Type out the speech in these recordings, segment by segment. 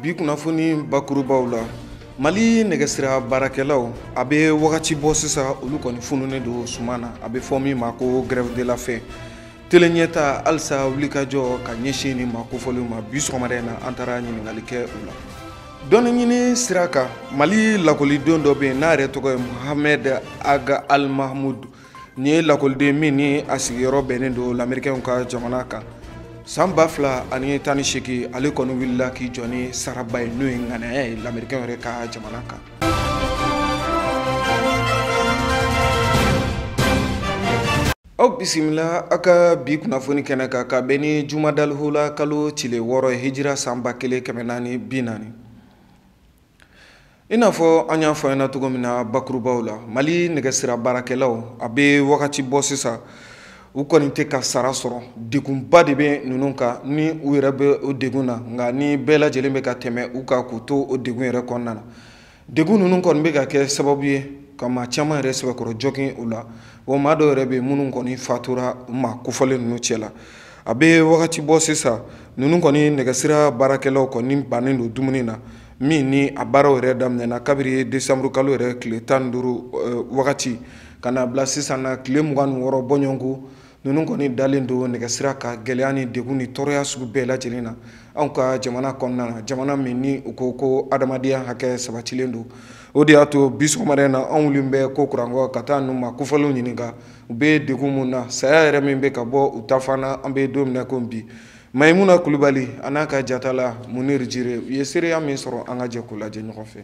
Bi kunnafoni bakurubaw la, Mali nɛgɛsira baarakɛlaw, a bɛ wagati bɔ sisan, olu kɔni fununen don suma na. A bɛ fɔ min ma ko grève de la faim. Télé ɲɛta halisa wulikajɔ ka ɲɛsin nin ma kofɔlenw ma. Bi sɔgɔmada in na, an taara ɲininkali kɛ u la. Dɔnni ɲini sira kan, Mali lakɔliden dɔ bɛ yen n'a yɛrɛ tɔgɔ ye Mohamed Aga Al Mahmoud. Nin ye lakɔliden min ni a sigiyɔrɔ bɛnnen don lamɛrikɛnw ka jamana kan. San 2018, ale kɔni wulila k'i jɔ ni saraba ye, n'o ye ŋanaya ye lamɛrikɛnw yɛrɛ ka jamana kan. Aw bisimila aw ka bi kunnafoni kɛnɛ kan ka bɛn ni jumadalihula kalo tile 6 ye, hijira san 1440. I n'a fɔ an y'a fɔ ɲɛna cogo min na bakurubaw la, Mali nɛgɛsira baarakɛlaw, a bɛ wagati bɔ sisan, u kɔni tɛ ka sara sɔrɔ. Degunba de bɛ ninnu kan, ni u yɛrɛ bɛ o degun na, nka ni bɛɛ lajɛlen bɛ ka tɛmɛ u kan k'u to o degun yɛrɛ kɔnɔna na. Degun ninnu kɔni bɛ ka kɛ sababu ye ka maa caman yɛrɛ sɛbɛkɔrɔ jɔgin u la. Wa maa dɔw yɛrɛ bɛ yen minnu kɔni fatura u maa kofɔlen ninnu cɛ la. A bɛ wagati bɔ sisan, ninnu kɔni nɛgɛsira baarakɛlaw kɔni bannen don dumuni na, min ni a baaraw yɛrɛ daminɛna kabiri décembre kalo yɛrɛ tile 15 wagati ka na bila sisan na tile 26 bɔɲɔgɔnko. Ninnu kɔni dalen don nɛgɛsira ka gɛlɛya ni degun ni tɔɔrɔya sugu bɛɛ lajɛlen na anw ka jamana kɔnɔna na, jamana min ni u ko ko adamadenya hakɛ sabatilen don. O de y'a to bi sɔgɔmada in na, anw wulilen bɛ ko kurankɔ ka taa ninnu ma kofɔlenw ɲininka u bɛ degun mun na, saya yɛrɛ min bɛ ka bɔ u tafan na. An bɛ don min na komi bi, Mayimuna Kulubali a n'a ka jatala Munir Jire, u ye seereya min sɔrɔ, an ka jɛ k'o lajɛ ɲɔgɔn fɛ.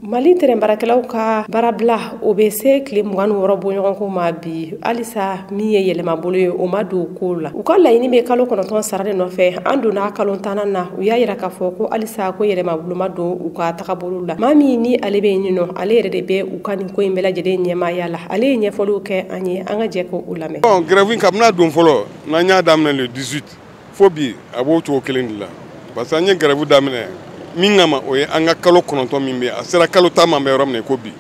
Mali tɛrɛn baarakɛlaw ka baarabila, o bɛ se tile 26 bɔɲɔgɔnko ma bi. Halisa min ye yɛlɛmabolo ye, o ma don ko la. U ka laɲini bɛ kalo 9 sara de nɔfɛ. An donna kalo 10nan na, u y'a yira k'a fɔ ko halisa ko yɛlɛmabolo ma don u ka tagabolo la. Maa min ni ale bɛ yen nɔ, ale yɛrɛ de bɛ u ka nin ko in bɛɛ lajɛlen ɲɛmaaya la. Ale ye ɲɛfɔliw kɛ an ye, an ka jɛ k'o lamɛn. Bon, grève kabini a don fɔlɔ, n'an y'a daminɛ le 18 fo bi, a b'o cogo kelen de la, parce que an ye grève daminɛ min kama, o ye an ka kalo 9 min bɛ yen, a sera kalo 10 ma, an bɛ yɔrɔ min na ko bi.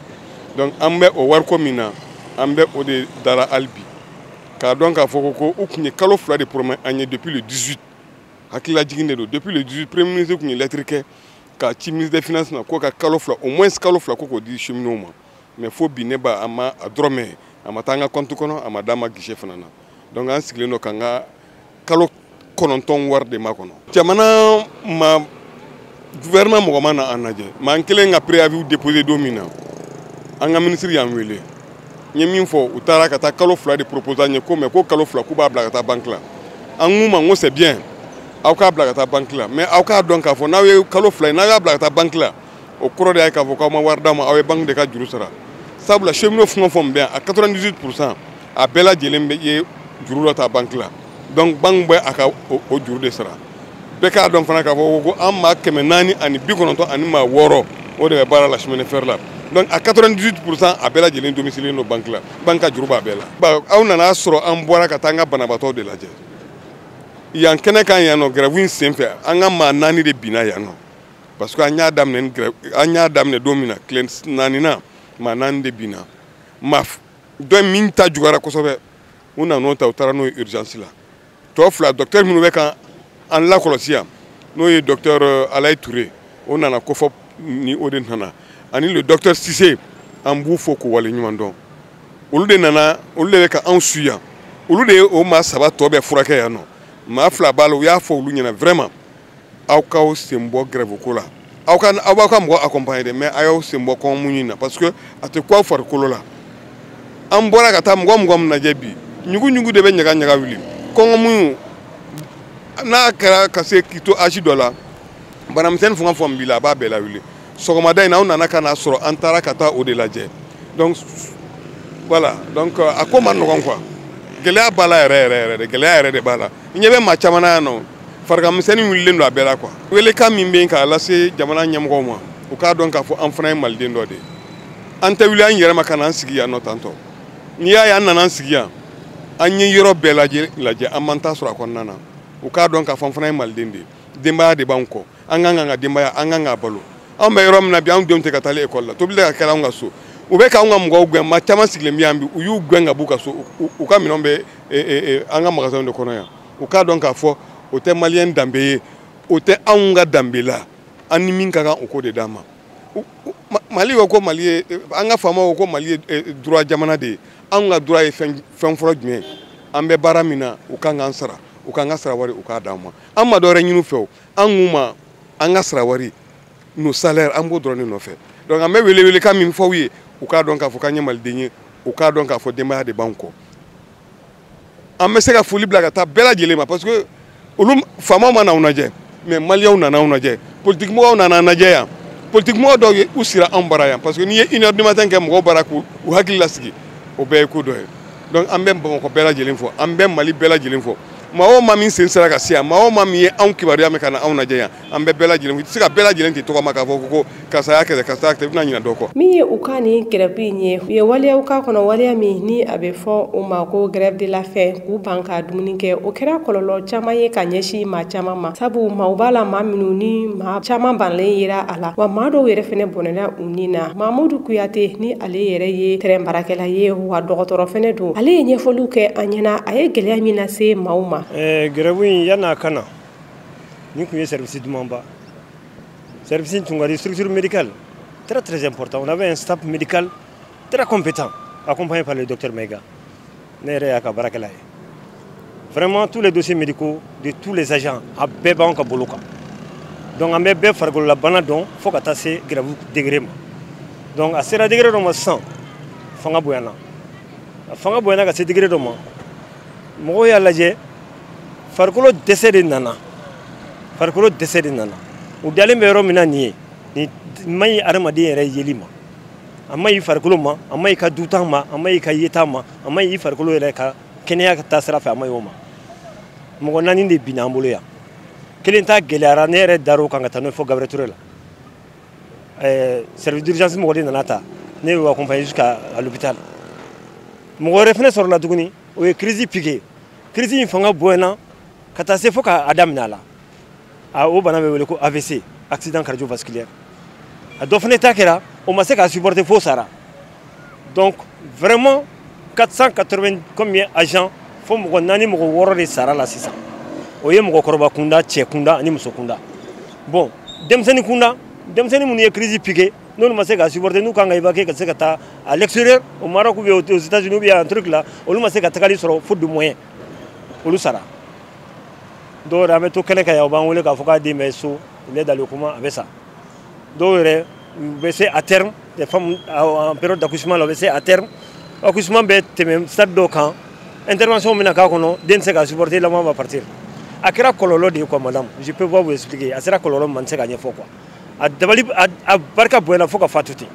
Donc an bɛ o wariko min na, an bɛ o de dara hali bi, k'a dɔn k'a fɔ ko u tun ye kalo 2 de promet an ye depuis le 18. Hakililajigin de don, depuis le 18, premier ministre tun ye lettre kɛ k'a ci ministre des finances ma ko ka kalo 2, au moins kalo 2, ko k'o di cheminots ma. Mais fo bi, ne ba, a ma a dɔrɔmɛ, a ma taa an ka compte kɔnɔ, a ma d'an ma guichet fana na. Donc an sigilen don k'an ka kalo 9 wari de makɔnɔ. Jamana ma, gouvernement mɔgɔ ma na an lajɛ. Mais an kɛlen ka préavis déposé don min na, an ka ministre y'an wele. N ye min fɔ, u taara ka taa kalo 2 de proposé an ye ko mais ko kalo 2 k'u b'a bila ka taa banque la. An k'u ma n ko c'est bien, aw k'a bila ka taa banque la, mais aw k'a dɔn k'a fɔ n'aw ye kalo 2 ye, n'aw y'a bila ka taa banque la, o kɔrɔ de ye k'a fɔ k'aw ma wari d'a ma, aw ye banque de ka juru sara. Sabula cheminot fɛn o fɛn bɛ yan, a 98%, a bɛɛ lajɛlen bɛ ye juru dɔ ta banque la. Donc banque bɛ a ka o juru de sara. Bɛɛ k'a dɔn fana k'a fɔ ko an maa 496, o de bɛ baara la chemin de fer la. Donc a 98%, a bɛɛ lajɛlen domicilié don banque la, banque ka juru b'a bɛɛ la. Ba, aw nana sɔrɔ an bɔra ka taa an ka banabaatɔw de lajɛ yan kɛnɛ kan yan nɔ. Grève in senfɛ, an ka maa 4 de binna yan nɔ, parce que an y'a daminɛ ni grève, an y'a daminɛ don min na, tile 4nan, maa 4 de binna. Maa dɔ min ta juguyara kosɛbɛ, u nan'o ta, u taara n'o ye urgence la. Tɔ 2, docteur minnu bɛ ka an lakɔlɔsi yan, n'o ye docteur Alayi Touré, o nana kofɔ ni o de nana, ani le docteur Cissé, an b'u fo k'u waleɲuman dɔn. Olu de nana, olu de bɛ ka anw su yan, olu de ye o maa 3 tɔ bɛɛ furakɛ yan nɔ. Maa 2 b'a la, u y'a fɔ olu ɲɛna vraiment, aw k'aw sen bɔ grève ko la, aw ka, aw b'aw ka mɔgɔ accompagner dɛ, mais a y'aw sen bɔ kɔngɔ na, parce que a tɛ ku aw farikolo la. An bɔra ka taa mɔgɔ mɔgɔ min lajɛ bi, ɲugu ɲugu de bɛ ɲaga ɲaga wuli. Kɔngɔ muɲu n'a kɛra ka se k'i to âge dɔ la, banamisɛnnin fɛn o fɛn b'i la, a b'a bɛɛ lawuli. Sɔgɔmada in na, aw nana ka n'a sɔrɔ an taara ka taa o de lajɛ. Donc voilà, donc a ko ma nɔgɔn quoi, gɛlɛya b'a la yɛrɛ yɛrɛ yɛrɛ de, gɛlɛya yɛrɛ de b'a la. N ɲɛ bɛ maa caman na yan nɔ, farigan misɛnnin wulilen don a bɛɛ la quoi. Welekan min bɛ yen k'a lase jamana ɲɛmɔgɔw ma, u k'a dɔn k'a fɔ an fana ye maliden dɔ de ye. An tɛ wuli an yɛrɛ ma ka n'an sigi yan nɔ tantɔ. N'i y'a ye an nana an sigi yan, an ye yɔrɔ bɛɛ lajɛ lajɛ, an m'an ta sɔrɔ a kɔnɔna na. U k'a dɔn k'a fɔ an fana ye maliden de ye, denbaya de b'an kɔ, an kan ka denbaya, an kan k'a balo. Anw bɛ yɔrɔ min na bi, anw denw tɛ ka taa ekɔli la, tobili ka kɛra anw ka so. U bɛ k'anw ka mɔgɔw gɛn, maa caman sigilen bɛ yan bi, u y'u gɛn ka b'u ka so, u ka minɛnw bɛ an ka magasinw de kɔnɔ yan. U k'a dɔn k'a fɔ o tɛ maliyɛn danbe ye, o tɛ anw ka danbe la. An ni min ka kan, o k'o de d'an ma. Mali ko ko Mali ye, an ka faamaw ko Mali ye droit jamana de ye. Anw ka droit ye fɛn fɔlɔ jumɛn ye? An bɛ baara min na, u kan k'an sara, u k'an ka sara wari, u k'a d'an ma. An ma dɔwɛrɛ ɲini u fɛ o, an k'u ma an ka sara wari, nos salaires, an b'o dɔrɔn de nɔfɛ. Donc an bɛ welewelekan min fɔ aw ye, u k'a dɔn k'a fɔ k'an ye maliden ye, u k'a dɔn k'a fɔ denbaya de b'an kɔ. An bɛ se ka foli bila ka taa bɛɛ lajɛlen ma, parce que olu faamaw ma n'anw lajɛ, mais maliyɛnw nana anw lajɛ, politique mɔgɔw nana an lajɛ yan. Politique mɔgɔ dɔw ye u sira anw bara yan, parce que n'i ye 1h du matin kɛ mɔgɔw bara k'u hakili lasigi, o bɛɛ ye ko dɔ ye. Donc an bɛ Bamakɔ bɛɛ lajɛlen fɔ, an bɛ Mali bɛɛ lajɛlen fɔ. Maa o maa min sen sera ka se yan, maa o maa min ye anw kibaruya mɛn ka na anw lajɛ yan, an bɛ bɛɛ lajɛlen fo. I tɛ se ka bɛɛ lajɛlen ten tɔgɔ ma k'a fɔ ko karisa y'a kɛ, karisa y'a kɛ, i bɛna ɲinɛ dɔ kɔ. Min ye u ka nin grève in ye, u ye waleyaw k'a kɔnɔ, waleya min ni a bɛ fɔ o ma ko grève de la faim, k'u ban ka dumuni kɛ. O kɛra kɔlɔlɔ caman ye ka ɲɛsin maa caman ma, sabu maaw b'a la, maa minnu ni maa caman banalen yera a la, wa maa dɔw yɛrɛ fɛnɛ bɔnɛna u ni na. Mamudu Kuyate, ni ale yɛrɛ ye tɛrɛn baarakɛla ye, wa dɔgɔtɔrɔ fɛnɛ don, ale ye ɲɛfɔliw kɛ an ɲɛna, a ye gɛlɛya min lase maaw ma. Grève in, yan'a ka na, nin tun ye service dumanba. Service tun ka di, structure médicale très très important. On avait un staff médical très compétent, accompagné par le docteur Mega. Ne yɛrɛ y'a ka baarakɛla ye. Vraiment, tous les dossiers médicaux de tous les agents, a bɛɛ b'anw ka bolo kan. Donc an bɛ bɛɛ farikololabana dɔn fo ka taa se grève degré ma. Donc a sera degré dɔ ma sisan, fanga bonyana. A fanga bonyana ka se degré dɔ ma, mɔgɔw y'a lajɛ, farikolo dɛsɛ de nana, farikolo dɛsɛ de nana. U dalen bɛ yɔrɔ min na nin ye, nin man ɲi adamaden yɛrɛ yeli ma, a man ɲi farikolo ma, a man ɲi ka dutan ma, a man ɲi ka yeta ma, a man ɲi i farikolo yɛrɛ ka kɛnɛya ka taa sira fɛ, a man ɲi o ma. Mɔgɔ naani de binna an bolo yan. Kelen ta gɛlɛyara, ne yɛrɛ dar'o kan ka taa n'o ye fo Gabriel Touré la. Service d'urgence mɔgɔ de nana ta, ne y'o accompagné jusqu'à l'hôpital. Mɔgɔ wɛrɛ fɛnɛ sɔrɔla tuguni, o ye crise piqué. Crise in fanga bonyana ka taa se fo k'a daminɛ a la. A o bana bɛ wele ko AVC, accident cardiovasculaire. A dɔ fana ta kɛra, o ma se k'a supporter fo sara. Donc vraiment, 480 combien agents, fo mɔgɔ naani, mɔgɔ wɔɔrɔ de sara la sisan. O ye mɔgɔkɔrɔba kunda, cɛ kunda ani muso kunda. Bon, denmisɛnnin kunda, denmisɛnnin minnu ye crise piqué, n'olu ma se k'a supporter, n'u kan ka évacuer ka se ka taa à l'extérieur, au Maroc ou bien aux États-Unis ou bien un truc là, olu ma se ka tagali sɔrɔ faute de moyens, olu sara. Dɔw yɛrɛ, an bɛ to kɛnɛ kan yan, u b'an wele k'a fɔ k'a den bɛ so, il est dans le coma, a bɛ sa. Dɔw yɛrɛ, u bɛ se à terme, des femmes en période d'accouchement la, u bɛ se à terme, accouchement bɛ tɛmɛ stade dɔw kan, intervention bɛna k'a kɔnɔ, den tɛ se k'a supporter, l'enfant va partir. A kɛra kɔlɔlɔ de ye quoi, madame, je peux pas vous expliquer. A sera kɔlɔlɔ min ma, n tɛ se ka ɲɛfɔ quoi. A dabali, a barika bonyana fo ka fatu ten.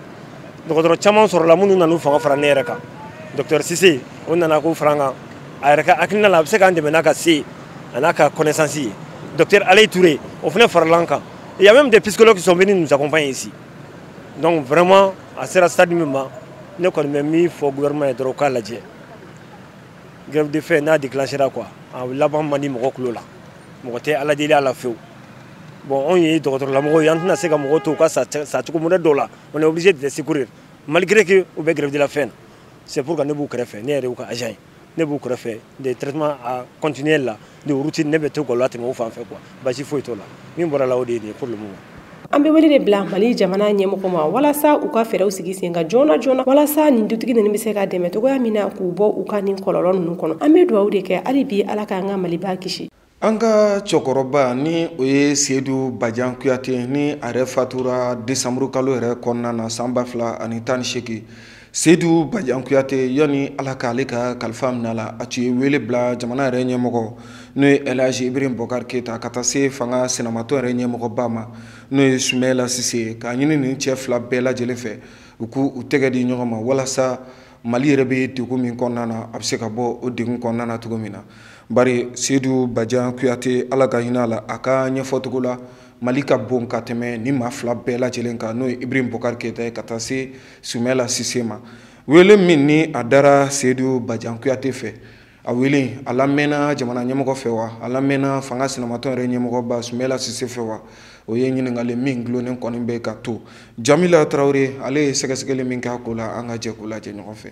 Dɔgɔtɔrɔ caman sɔrɔla minnu nan'u fanga fara ne yɛrɛ kan. Docteur Cissé, o nana k'o fara an kan, a yɛrɛ ka hakilina la, a bɛ se k'an dɛmɛ n'a ka se a n'a ka connaissance ye. Docteur Alain Touré, o fana farala an kan. Il y a même des psychologues qui sont venus nous accompagner ici. Donc vraiment, a sera stade min ma, ne kɔni bɛ min fɔ gouvernement ye dɔrɔn, u k'a lajɛ. Grève de faim n'a déclenchera quoi, a laban man di mɔgɔ tulo la, mɔgɔ tɛ Ala deli a la fewu. Bon, anw ye dɔgɔtɔrɔlamɔgɔw ye, an tɛna se ka mɔgɔw to u ka sa cogo modèle dɔw la. On est obligé de les secourir malgré que u bɛ grève de la faim na. C'est pourquoi ne b'u kɛrɛfɛ, ne yɛrɛ y'u ka agent ye, ne b'u kɛrɛfɛ des traitements à continuer la, de routine, ne bɛ to k'o latɛmɛ u fan fɛ quoi. Basi foyi t'o la, min bɔra la, o de ye nin ye pour le moment. An bɛ wele de bila Mali jamana ɲɛmɔgɔ ma walasa u ka fɛɛrɛw sigi sen kan joona joona, walasa nin dutigi ninnu bɛ se ka dɛmɛ cogoya min na k'u bɔ u ka nin kɔlɔlɔ ninnu kɔnɔ. An bɛ dugawu de kɛ hali bi, Ala k'an ka Maliba kisi. An ka cɛkɔrɔba, ni o ye Seyidu Bajan Kuyate, ni a yɛrɛ fatura desanburu kalo yɛrɛ kɔnɔna na san 2018. Seyidu Bajan Kuyate, yanni Ala k'ale ka kalifa minɛ a la, a tun ye wele bila jamana yɛrɛ ɲɛmɔgɔ, n'o ye El Hadji Ibrahim Boubacar Keita, ka taa se fanga sinamatɔ yɛrɛ ɲɛmɔgɔba ma, n'o ye Soumaïla Cissé ye, k'a ɲini nin cɛ fila bɛɛ lajɛlen fɛ u k'u u tɛgɛ di ɲɔgɔn ma walasa Mali yɛrɛ bɛ degun min kɔnɔna na, a bɛ se ka bɔ o degun kɔnɔna na cogo min na. Bari Seyidu Bajan Kuyate, Ala ka hinɛ a la, a ka ɲɛfɔcogo la, Mali ka bon ka tɛmɛ ni maa fila bɛɛ lajɛlen kan, n'o ye Ibrahim Boubacar Keita ye ka taa se Soumaïla Cissé ma. Wele min ni a dara Seyidu Bajan Kuyate fɛ, a wele a lamɛnna jamana ɲɛmɔgɔ fɛ wa, a lamɛnna fanga sinamatɔ yɛrɛ ɲɛmɔgɔba Soumaïla Cissé fɛ wa, o ye ɲininkali min gulonnen kɔni bɛ ka to. Jamila Tarawele, ale ye sɛgɛsɛgɛli min kɛ a ko la, an ka jɛ k'o lajɛ ɲɔgɔn fɛ.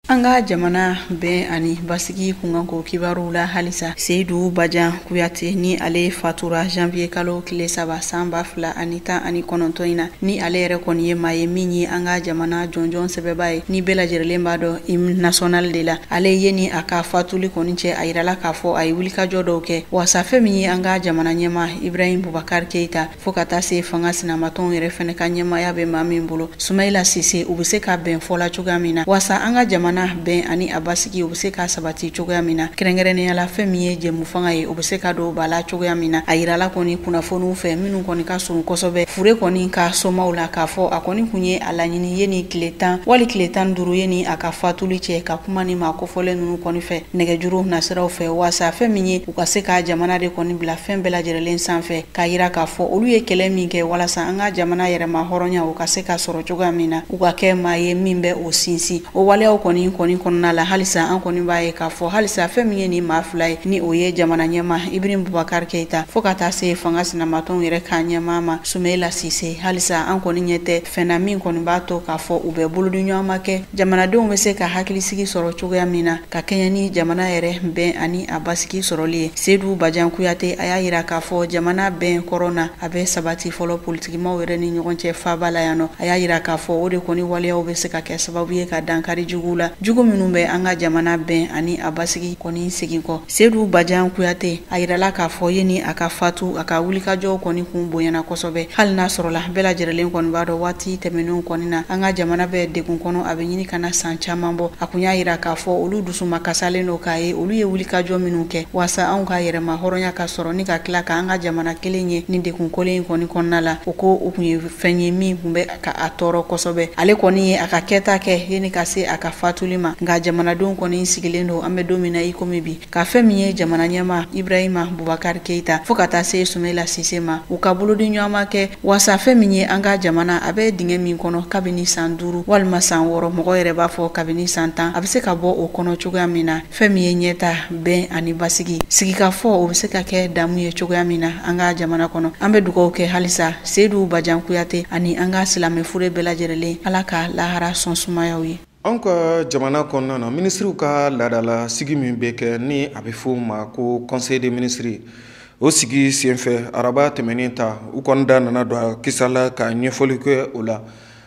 An ka jamana bɛn ani basigi kunkanko kibaruw la halisa, Seyidu Bajan Kuyate ni ale fatura janvier kalo tile 3 san 2019 in na, ni ale yɛrɛ kɔni ye maa ye min ye an ka jamana jɔnjɔn sɛbɛba ye, ni bɛɛ lajɛlen b'a dɔn hymne national de la. Ale ye ni a ka fatuli kɔni cɛ, a yirala k'a fɔ a ye wulikajɔ dɔw kɛ waasa fɛn min ye an ka jamana ɲɛma Ibrahim Boubacar Keïta, fo ka taa se fanga sinamatɔnw yɛrɛ fɛnɛ ka ɲɛmaya bɛ maa min bolo, Sumayila Sise, u bɛ se ka bɛn fɔ la cogoya min na waasa an ka jamana bɛn ani a basigi u bɛ se ka sabati cogoya min na, kɛrɛnkɛrɛnnenya la fɛn min ye jɛmu fanga ye, u bɛ se ka don ba la cogoya min na. A yirala kɔni kunnafoniw fɛ minnu kɔni ka surun kosɛbɛ fure kɔni ka somaw la, k'a fɔ a kɔni kun ye a laɲini ye ni tile 10 wali tile 15 ye ni a ka fatuli cɛ, ka kuma ni maa kofɔlen ninnu kɔni fɛ nɛgɛjuru nasiraw fɛ, waasa fɛn min ye u ka se ka jamana de kɔni bila fɛn bɛɛ lajɛlen sanfɛ, k'a yira k'a fɔ olu ye kɛlɛ min kɛ walasa an ka jamana yɛrɛma hɔrɔnya u ka se ka sɔrɔ cogoya min na, u ka kɛ maa ye min bɛ o sinsin. O waleyaw kɔni kɔnɔna la halisa an kɔni b'a ye k'a fɔ halisa fɛn min ye nin maa fila ye, ni o ye jamana ɲɛma Ibrahim Boubacar Keïta, fo ka taa se fanga sinamatɔnw yɛrɛ ka ɲɛmaa ma Sumayila Sise, halisa an kɔni ɲɛ tɛ fɛn na min kɔni b'a to k'a fɔ u bɛ bolodiɲɔgɔnma kɛ, jamanadenw bɛ se ka hakilisigi sɔrɔ cogoya min na, ka kɛɲɛ ni jamana yɛrɛ bɛn ani a basigi sɔrɔli ye. Seyidu Bajan Kuyate a y'a yira k'a fɔ jamana bɛn kɔrɔ na a bɛ sabati fɔlɔ politikimaw yɛrɛ ni ɲɔgɔn cɛ faaba la yan nɔ. A y'a yira k'a fɔ o de kɔni waleyaw bɛ se ka kɛ sababu ye ka dankari juguw la, jugu minnu bɛ an ka jamana bɛn ani a basigi kɔni segin kɔ. Seyidu Bajan Kuyate a yirala k'a fɔ ye ni a ka fatu a ka wulikajɔw kɔni kun bonyana kosɛbɛ, hali n'a sɔrɔla bɛɛ lajɛlen kɔni b'a dɔn waati tɛmɛnenw kɔni na an ka jamana bɛ degun kɔnɔ, a bɛ ɲini ka na san caman bɔ. A kun y'a yira k'a fɔ olu dusuma kasalen don k'a ye olu ye wulikajɔ minnu kɛ waasa anw ka yɛrɛma hɔrɔnya ka sɔrɔ ni ka tila k'an ka jamana kelen ye ni degun kelen in kɔni kɔnɔna la. O ko o kun ye fɛn ye min kun bɛ ka a tɔɔrɔ kosɛbɛ. Ale kɔni ye a ka kɛta kɛ yanni ka se a ka fatuli ma, nka jamanadenw kɔni sigilen don an bɛ don min na i komi bi, ka fɛn min ye jamana ɲɛma Ibrahima Boubacar Keïta fo ka taa se Sumayila Sise ma, u ka bolodiɲɔgɔnma kɛ waasa fɛn min ye an ka jamana a bɛ dingɛ min kɔnɔ kabini san 5 walima san 6, mɔgɔ yɛrɛ b'a fɔ kabini san 10, a bɛ se ka bɔ o kɔnɔ cogoya min na. Fɛn min ye ɲɛta bɛn ani basigi sigikafɔ o bɛ se ka kɛ damu ye cogoya min na an ka jamana kɔnɔ. An bɛ dugawu kɛ halisa Seyidu Bajan Kuyate ani an ka silamɛ fure bɛɛ lajɛlen, Ala ka lahara sɔn sumayaw ye. Anw ka jamana kɔnɔna na, minisiriw ka laadala sigi min bɛ kɛ ni a bɛ fɔ o ma ko conseil des ministres, o sigi senfɛ araba tɛmɛnen ta, u kɔni da nana don a kisa la ka ɲɛfɔli kɛ o la.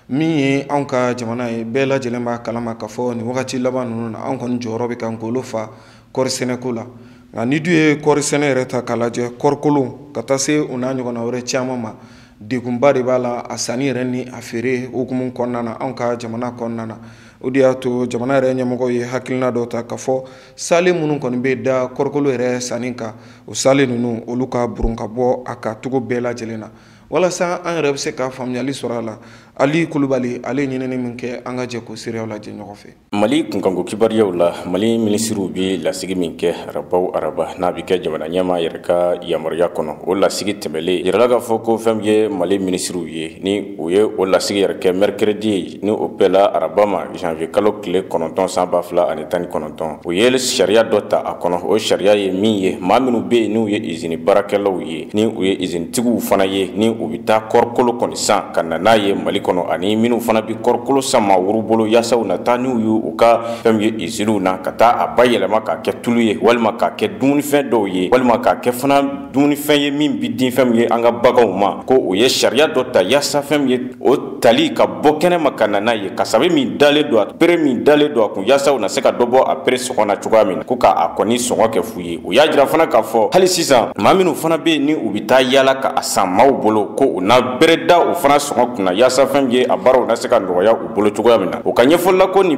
Min ye anw ka jamana ye, bɛɛ lajɛlen b'a kalama k'a fɔ nin wagati laban ninnu na anw kɔni jɔyɔrɔ bɛ ka ngolo fa kɔɔri sɛnɛko la. Nka ni du ye kɔɔri sɛnɛ yɛrɛ ta k'a lajɛ, kɔɔrikolon ka taa se o n'a ɲɔgɔnna wɛrɛ caman ma, degunba de b'a la a sanni yɛrɛ ni a feere hukumu kɔnɔna na anw ka jamana kɔnɔna na. O de y'a to jamana yɛrɛ ɲɛmɔgɔw ye hakilina dɔ ta k'a fɔ sale minnu kɔni bɛ da kɔɔrikolo yɛrɛ sanni kan, o sale ninnu olu ka burun ka bɔ a kan cogo bɛɛ lajɛlen na, walasa an yɛrɛ bɛ se ka faamuyali sɔrɔ a la. Ali Kulubali ale ɲinini min kɛ, an ka jɛ k'o seereyaw lajɛ ɲɔgɔn fɛ. Mali kunkanko kibaruyaw la, Mali minisiriw bɛ lasigi min kɛ araba o araba n'a bɛ kɛ jamana ɲɛmaa yɛrɛ ka yamaruya kɔnɔ, o lasigi tɛmɛlen yirala k'a fɔ ko fɛn min ye Mali minisiriw ye, ni u ye o lasigi yɛrɛ kɛ mercredi ni o bɛɛla araba ma janvier kalo tile 9 san 2019, u ye sariya dɔ ta a kɔnɔ. O sariya ye min ye, maa minnu bɛ yen n'u ye izini baarakɛlaw ye, ni u ye izinitigiw fana ye, ni u bɛ taa kɔɔrikolo kɔni san ka na n'a ye Mali kɔnɔ, ani minnu fana bɛ kɔɔrikolo san maa wɛrɛw bolo yaasa u na taa n'u ye u ka fɛn min ye iziniw na ka taa a bayɛlɛma k'a kɛ tulu ye, walima k'a kɛ dumunifɛn dɔw ye, walima k'a kɛ fana dumunifɛn ye min bɛ di fɛn min ye an ka baganw ma. Ko o ye sariya dɔ ta yaasa fɛn min ye o tali ka bɔ kɛnɛma ka na n'a ye, kasabi min dalen don a pere min dalen don a kun, yaasa u na se ka dɔ bɔ a pere sɔngɔ na cogoya min na, ko k'a kɔni sɔngɔ kɛ fu ye. O y'a jira fana k'a fɔ hali sisan maa minnu fana bɛ yen ni u bɛ taa yaala ka a san maaw bolo, ko u na bere da o fana sɔngɔ kunna yaasa fɛn ye a baaraw na se ka nɔgɔya u bolo cogoya min na. O ka ɲɛfɔli la ko nin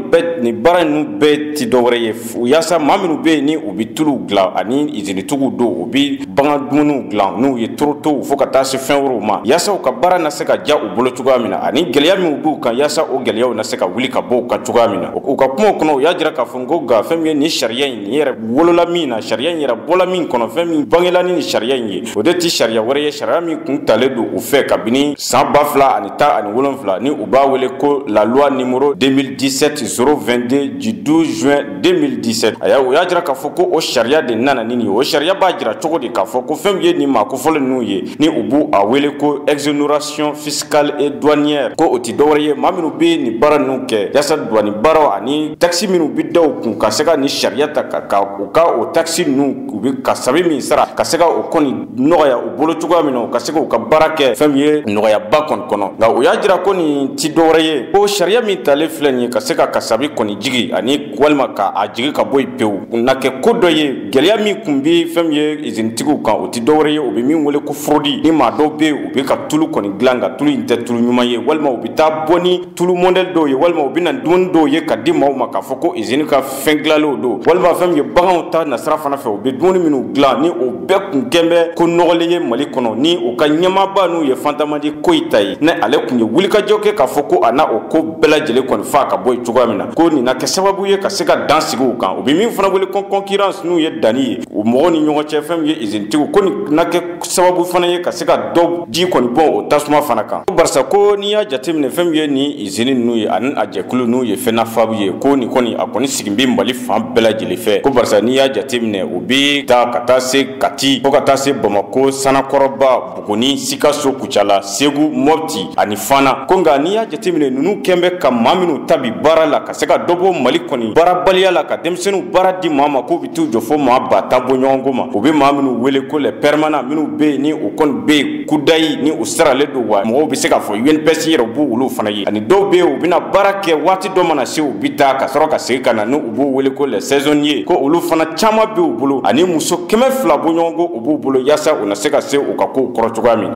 baara ninnu bɛɛ ti dɔwɛrɛ ye yaasa maa minnu bɛ yen ni u bɛ tuluw dilan ani izinitigiw don, u bɛ bagan dumuniw dilan n'u ye torotow fo ka taa se fɛn wɛrɛw ma, yaasa u ka baara na se ka diya u bolo cogoya min na, ani gɛlɛya minnu b'u kan yaasa o gɛlɛyaw na se ka wuli ka bɔ u kan cogoya min na. U ka kumaw kɔnɔ, u y'a jira k'a fɔ ko nka fɛn min ye nin sariya in, nin yɛrɛ wolola min na, sariya in yɛrɛ bɔla min kɔnɔ, fɛn min bangela ni nin sariya in ye, o de ti sariya wɛrɛ ye, sariya min kun talen don u fɛ kabini san 2017 17 ni u b'a wele ko la loi numéro 2017-022 du 12 juin 2017. A o y'a jira k'a fɔ ko o sariya de nana ni nin ye. O sariya b'a jira cogo di k'a fɔ ko fɛn min ye nin maa kofɔlen ninnu ye, ni u b'u a wele ko exonération fiscale et douanière, ko o ti dɔwɛrɛ ye maa minnu bɛ nin baara ninnu kɛ yaasa douane baaraw ani taxe minnu bɛ da u kun ka se ka nin sariya ta ka u ka o taxe ninnu u bɛ ka sabi min sara ka se ka o kɔni nɔgɔya u bolo cogoya min na, u ka se k'u ka baara kɛ fɛn min ye nɔgɔyaba kɔni kɔnɔ. Nka o y'a jira ko nin ti dɔwɛrɛ ye ko sariya min talen filɛ nin ye ka se ka kasabi kɔni jigi ani walima ka a jigi ka bɔ yen pewu, na kɛ ko dɔ ye gɛlɛya min kun bɛ fɛn min ye izinitigiw kan, o ti dɔwɛrɛ ye u bɛ min wele ko fraude. Ni maa dɔw bɛ yen u bɛ ka tulu kɔni dilan, nka tulu in tɛ tulu ɲuman ye, walima u bɛ taa bɔ ni tulu modèle dɔw ye, walima u bɛ na dumuni dɔw ye ka di maaw ma k'a fɔ ko izini ka fɛn dilanlenw don, walima fɛn min ye baganw ta nasira fana fɛ u bɛ dumuni minnu dilan ni o bɛɛ kun kɛn bɛ ko nɔgɔlen ye Mali kɔnɔ, ni u ka ɲɛmaaba n'u ye Fantamadi Koyita ye, ni ale kun ye wulikajɔ kɛ k'a fɔ ko a n'a o ko bɛɛ lajɛlen kɔni fa ka bɔ yen cogoya min na, ko nin na kɛ sababu ye ka se ka dan sigi u kan. U bɛ min fana wele ko concurrence n'u ye danni ye u mɔgɔw ni ɲɔgɔn cɛ, fɛn min ye izinitigiw, ko nin na kɛ sababu fana ye ka se ka dɔ ji kɔni bɔ o tasuma fana kan. Barisa ko n'i y'a jateminɛ fɛn min ye nin izini ninnu ye ani a jɛkulu n'u ye FENAFAB ye, ko nin kɔni a kɔni sigi bɛ Mali fan bɛɛ lajɛlen fɛ, ko barisa n'i y'a jateminɛ u bɛ taa ka taa se Kati fo ka taa se Bamakɔ, Sanakɔrɔba, Buguni, Sikaso, Kucala, Segu, Mopti ani Fana. Ko nka n'i y'a jateminɛ ninnu kɛn bɛ ka maa minnu ta bi baara la ka se ka dɔ bɔ Mali kɔni baarabaliya la, ka denmisɛnninw baara di maa ma k'u bɛ t'u jɔ fo maa 10,000 bɔ ɲɔgɔn ma, u bɛ maa minnu wele ko les permanents minnu bɛ yen ni u kɔni bɛ yen kudayi ni u saralen don, wa mɔgɔw bɛ se k'a fɔ UNPS yɛrɛ b'u olu fana ye, ani dɔw bɛ yen u bɛna baara kɛ waati dɔ mana se u bɛ taa ka sɔrɔ ka segin ka na, ni u b'u wele ko les saisonniers, ko olu fana caman bɛ u bolo, ani muso 200 bɔ ɲɔgɔn kɔ u b'u bolo yaasa u na se ka se u ka kow kɔrɔ cogoya min.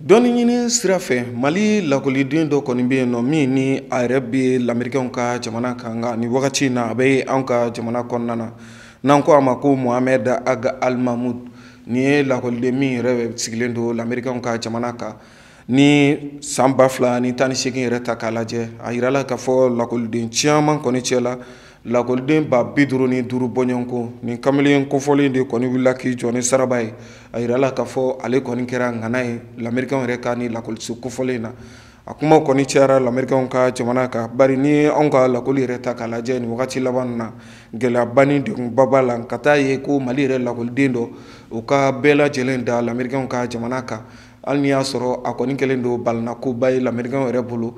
Dɔnni ɲini sira fɛ, Mali lakɔliden dɔ kɔni bɛ yen nɔ min ni a yɛrɛ bɛ lamɛrikɛnw ka jamana kan, nka nin wagati in na a bɛ anw ka jamana kɔnɔna na, n'an ko a ma ko Mohamed Ag Almahmoud. Nin ye lakɔliden min yɛrɛ sigilen don lamɛrikɛnw ka jamana kan. Ni san 2018 yɛrɛ ta k'a lajɛ, a yirala k'a fɔ lakɔliden caman kɔni cɛ la, lakɔliden 55 bɔɲɔgɔnko, nin kamalen kofɔlen de kɔni wulila k'i jɔ ni saraba ye. A yirala k'a fɔ ale kɔni kɛra ŋana ye lamɛrikɛnw yɛrɛ ka ni lakɔliso kofɔlen na. A kuma kɔni cayara lamɛrikɛnw ka jamana kan, bari ni anw ka lakɔli yɛrɛ ta k'a lajɛ nin wagati laban na, gɛlɛyaba ni degunba b'a la, ka taa ye ko Mali yɛrɛ lakɔliden dɔ u ka bɛɛ lajɛlen da lamɛrikɛnw ka jamana kan, hali n'i y'a sɔrɔ a kɔni kɛlen don balinakoba ye lamɛrikɛnw yɛrɛ bolo.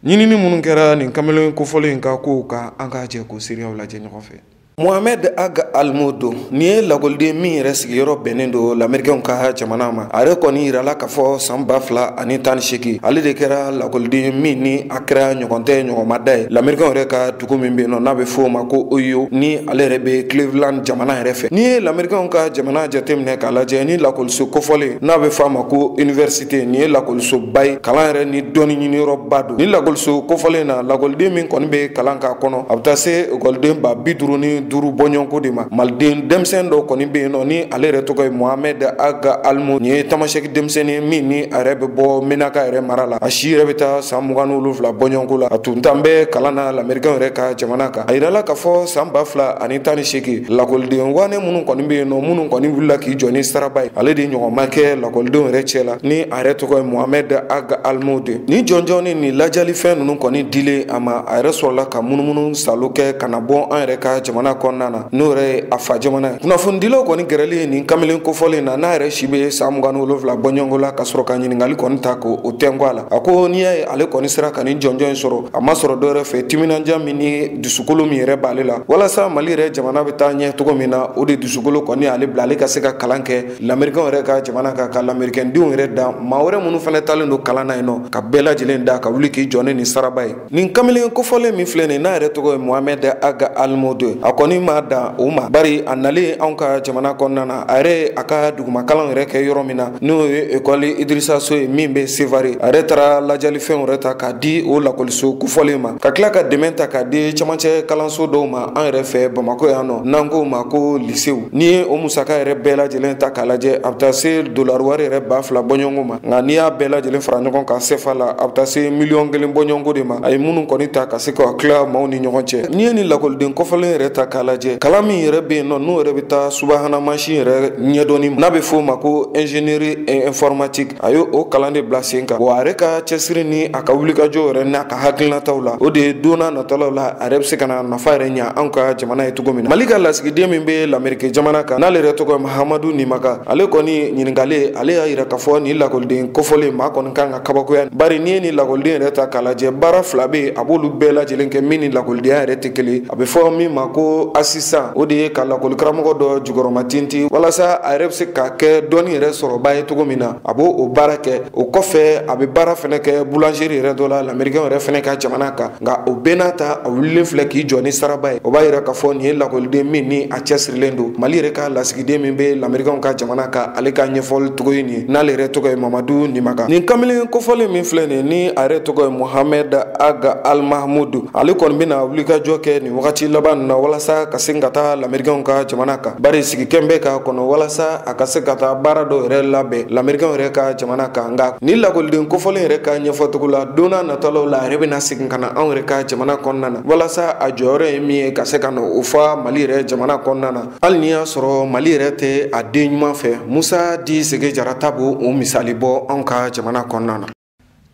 Ɲinini minnu kɛra nin kamalen kofɔlen in ka kow kan, an k'a jɛ k'o seereyaw lajɛ ɲɔgɔn fɛ. Mohamed Ag Almahmoud nin ye lakɔliden min yɛrɛ sigiyɔrɔ bɛnnen don lamɛrikɛnw ka jamana ma. A yɛrɛ kɔni yirala k'a fɔ san 2018 ale de kɛra lakɔliden min ni a kɛra ɲɔgɔn tɛ ɲɔgɔnma da ye lamɛrikɛnw yɛrɛ ka dugu min bɛ yen nɔ n'a bɛ f'o ma ko Ohio, ni ale yɛrɛ bɛ Cleveland jamana yɛrɛ fɛ. N'i ye lamɛrikɛnw ka jamana jateminɛ k'a lajɛ, ni lakɔliso kofɔlen n'a bɛ f'a ma ko université, nin ye lakɔlisoba ye, kalan yɛrɛ ni dɔnni ɲiniyɔrɔba don. Ni lakɔliso kofɔlen na, lakɔliden min kɔni bɛ kalan k'a kɔnɔ, a bɛ taa se ekɔliden 55 bɔɲɔgɔnko de ma. Maliden denmisɛn dɔ kɔni bɛ yen nɔ ni ale yɛrɛ tɔgɔ ye Mohamed Ag Almahmoud, nin ye tamasɛki denmisɛnnin min ni a yɛrɛ bɛ bɔ Menaka yɛrɛ mara la. A si yɛrɛ bɛ taa san 27 bɔɲɔgɔnko la. A tun tan bɛ kalan na lamɛrikɛnw yɛrɛ ka jamana kan. A yirala k'a fɔ san 2018 lakɔliden wane minnu kɔni bɛ yen nɔ minnu kɔni wulila k'i jɔ ni saraba ye, ale de ɲɔgɔn ma kɛ lakɔlidenw yɛrɛ cɛ la, ni a yɛrɛ tɔgɔ ye Mohamed Ag Almahmoud. Ni jɔnjɔn ni nin lajɛlifɛn ninnu kɔni dilen a ma, a yɛrɛ sɔrɔla ka munumunu salo kɛ ka na bɔ an yɛrɛ ka jamana kɔnɔna na, n'o yɛrɛ ye a fa jamana ye. Kunnafonidilaw kɔni gɛrɛli ye nin kamalen kofɔlen na, n'a yɛrɛ si bɛ san 27 bɔɲɔgɔnko la, ka sɔrɔ ka ɲininkali kɔni ta k'o tɛnku a la. A ko n'i y'a ye ale kɔni sera ka nin jɔnjɔn in sɔrɔ, a ma sɔrɔ dɔwɛrɛ fɛ timinandiya min ni dusukolo min yɛrɛ b'ale la, walasa Mali yɛrɛ jamana bɛ taa ɲɛ cogo min na, o de dusukolo kɔni ale bila ale ka se ka kalan kɛ lamɛrikɛnw yɛrɛ ka jamana kan, ka lamɛrikɛndenw yɛrɛ dan maa wɛrɛ minnu fana talen don kalan na yen nɔ, ka bɛɛ lajɛlen da ka wuli k'i jɔ ni nin saraba ye. Nin kamalen kofɔlen min filɛ nin, n'a yɛrɛ tɔgɔ ye Mohamed Ag Almahmoud, a kɔni ma dan o ma, bari a nalen anw ka jamana kɔnɔna na, a yɛrɛ a ka dugumakalan yɛrɛ kɛ yɔrɔ min na, n'o ye ekɔli Idrissa So ye min bɛ Sevare, a yɛrɛ taara lajɛlifɛnw yɛrɛ ta k'a di o lakɔliso kofɔlen ma, ka tila ka dɛmɛ ta k'a di camancɛ kalanso dɔw ma an yɛrɛ fɛ Bamakɔ yan nɔ, n'an k'o ma ko lisew. N'i ye o musaka yɛrɛ bɛɛ lajɛlen ta k'a lajɛ, a bɛ taa se dolari wari yɛrɛ 2000 bɔɲɔgɔnko ma, nka n'i y'a bɛɛ lajɛlen fara ɲɔgɔn kan CFA la, a bɛ taa se 1 miliyɔn bɔɲɔgɔnko de ma. A ye minnu kɔni ta ka se ka tila maaw ni ɲɔgɔn cɛ. N'i ye nin lakɔliden kɔfɔlen yɛrɛ ta k'a k'a lajɛ, kalan min yɛrɛ bɛ yen nɔ, n'o yɛrɛ bɛ taa subahana mansin yɛrɛ ɲɛdɔnni, n'a bɛ f'o ma ko ingénierie informatique, a ye o kalan de bila sen kan. Wa a yɛrɛ ka cɛsiri ni a ka wulikajɔ yɛrɛ n'a ka hakilinataw la, o de ye don n'a nataw la a yɛrɛ bɛ se ka na nafa yɛrɛ ɲa anw ka jamana ye cogo min na. Mali ka lasigiden min bɛ Lameriki jamana kan, n'ale yɛrɛ tɔgɔ ye Mahamadu Nimaga, ale kɔni ɲininkalen, ale y'a yira k'a fɔ nin lakɔliden kofɔlen maa kɔni kan ka kabakoya, bari n'i ye nin lakɔliden yɛrɛ ta k'a lajɛ, baara fila bɛ yen, a b'olu bɛɛ lajɛlen kɛ min ni lakɔlidenya yɛrɛ tɛ kelen. A bɛ fɔ min ma ko assistant, o de ye ka lakɔlikaramɔgɔ dɔ jukɔrɔma tintin walasa a yɛrɛ bɛ se ka kɛ dɔnni yɛrɛ sɔrɔba ye cogo min na, a b'o o baara kɛ. O kɔfɛ a bɛ baara fɛnɛ kɛ boulangerie yɛrɛ dɔ la Lamerikɛnw yɛrɛ fɛnɛ ka jamana kan. Nka o bɛɛ n'a ta, a wulilen filɛ k'i jɔ ni saraba ye. O b'a yira k'a fɔ nin ye lakɔliden min ni a cɛsirilen don. Mali yɛrɛ ka lasigiden min bɛ Lamerikɛnw ka jamana kan, ale ka ɲɛfɔli cogo ye nin ye, n'ale yɛrɛ tɔgɔ ye Mamadu Nimaga. Nin kamalen kofɔlen min filɛ nin ye, ni a yɛrɛ tɔgɔ ye Mohamed Aga Al Mahmoud, ale kɔni bɛna wulikajɔ kɛ nin wagati laban ninnu na walasa ka se ka taa Lamerikɛnw ka jamana kan, bari sigikɛn bɛ k'a kɔnɔ walasa a ka se ka taa baara dɔw yɛrɛ labɛn Lamerikɛnw yɛrɛ ka jamana kan. Nka ni lakɔliden kofɔlen yɛrɛ ka ɲɛfɔcogo la, don n'a nataw la a yɛrɛ bɛna segin ka na anw yɛrɛ ka jamana kɔnɔna na walasa a jɔyɔrɔ ye min ye ka se ka na o fa Mali yɛrɛ jamana kɔnɔna na. Hali n'i y'a sɔrɔ Mali yɛrɛ tɛ a den ɲuman fɛ, Musa Di Sege Jara ta b'o o misali bɔ anw ka jamana kɔnɔna na.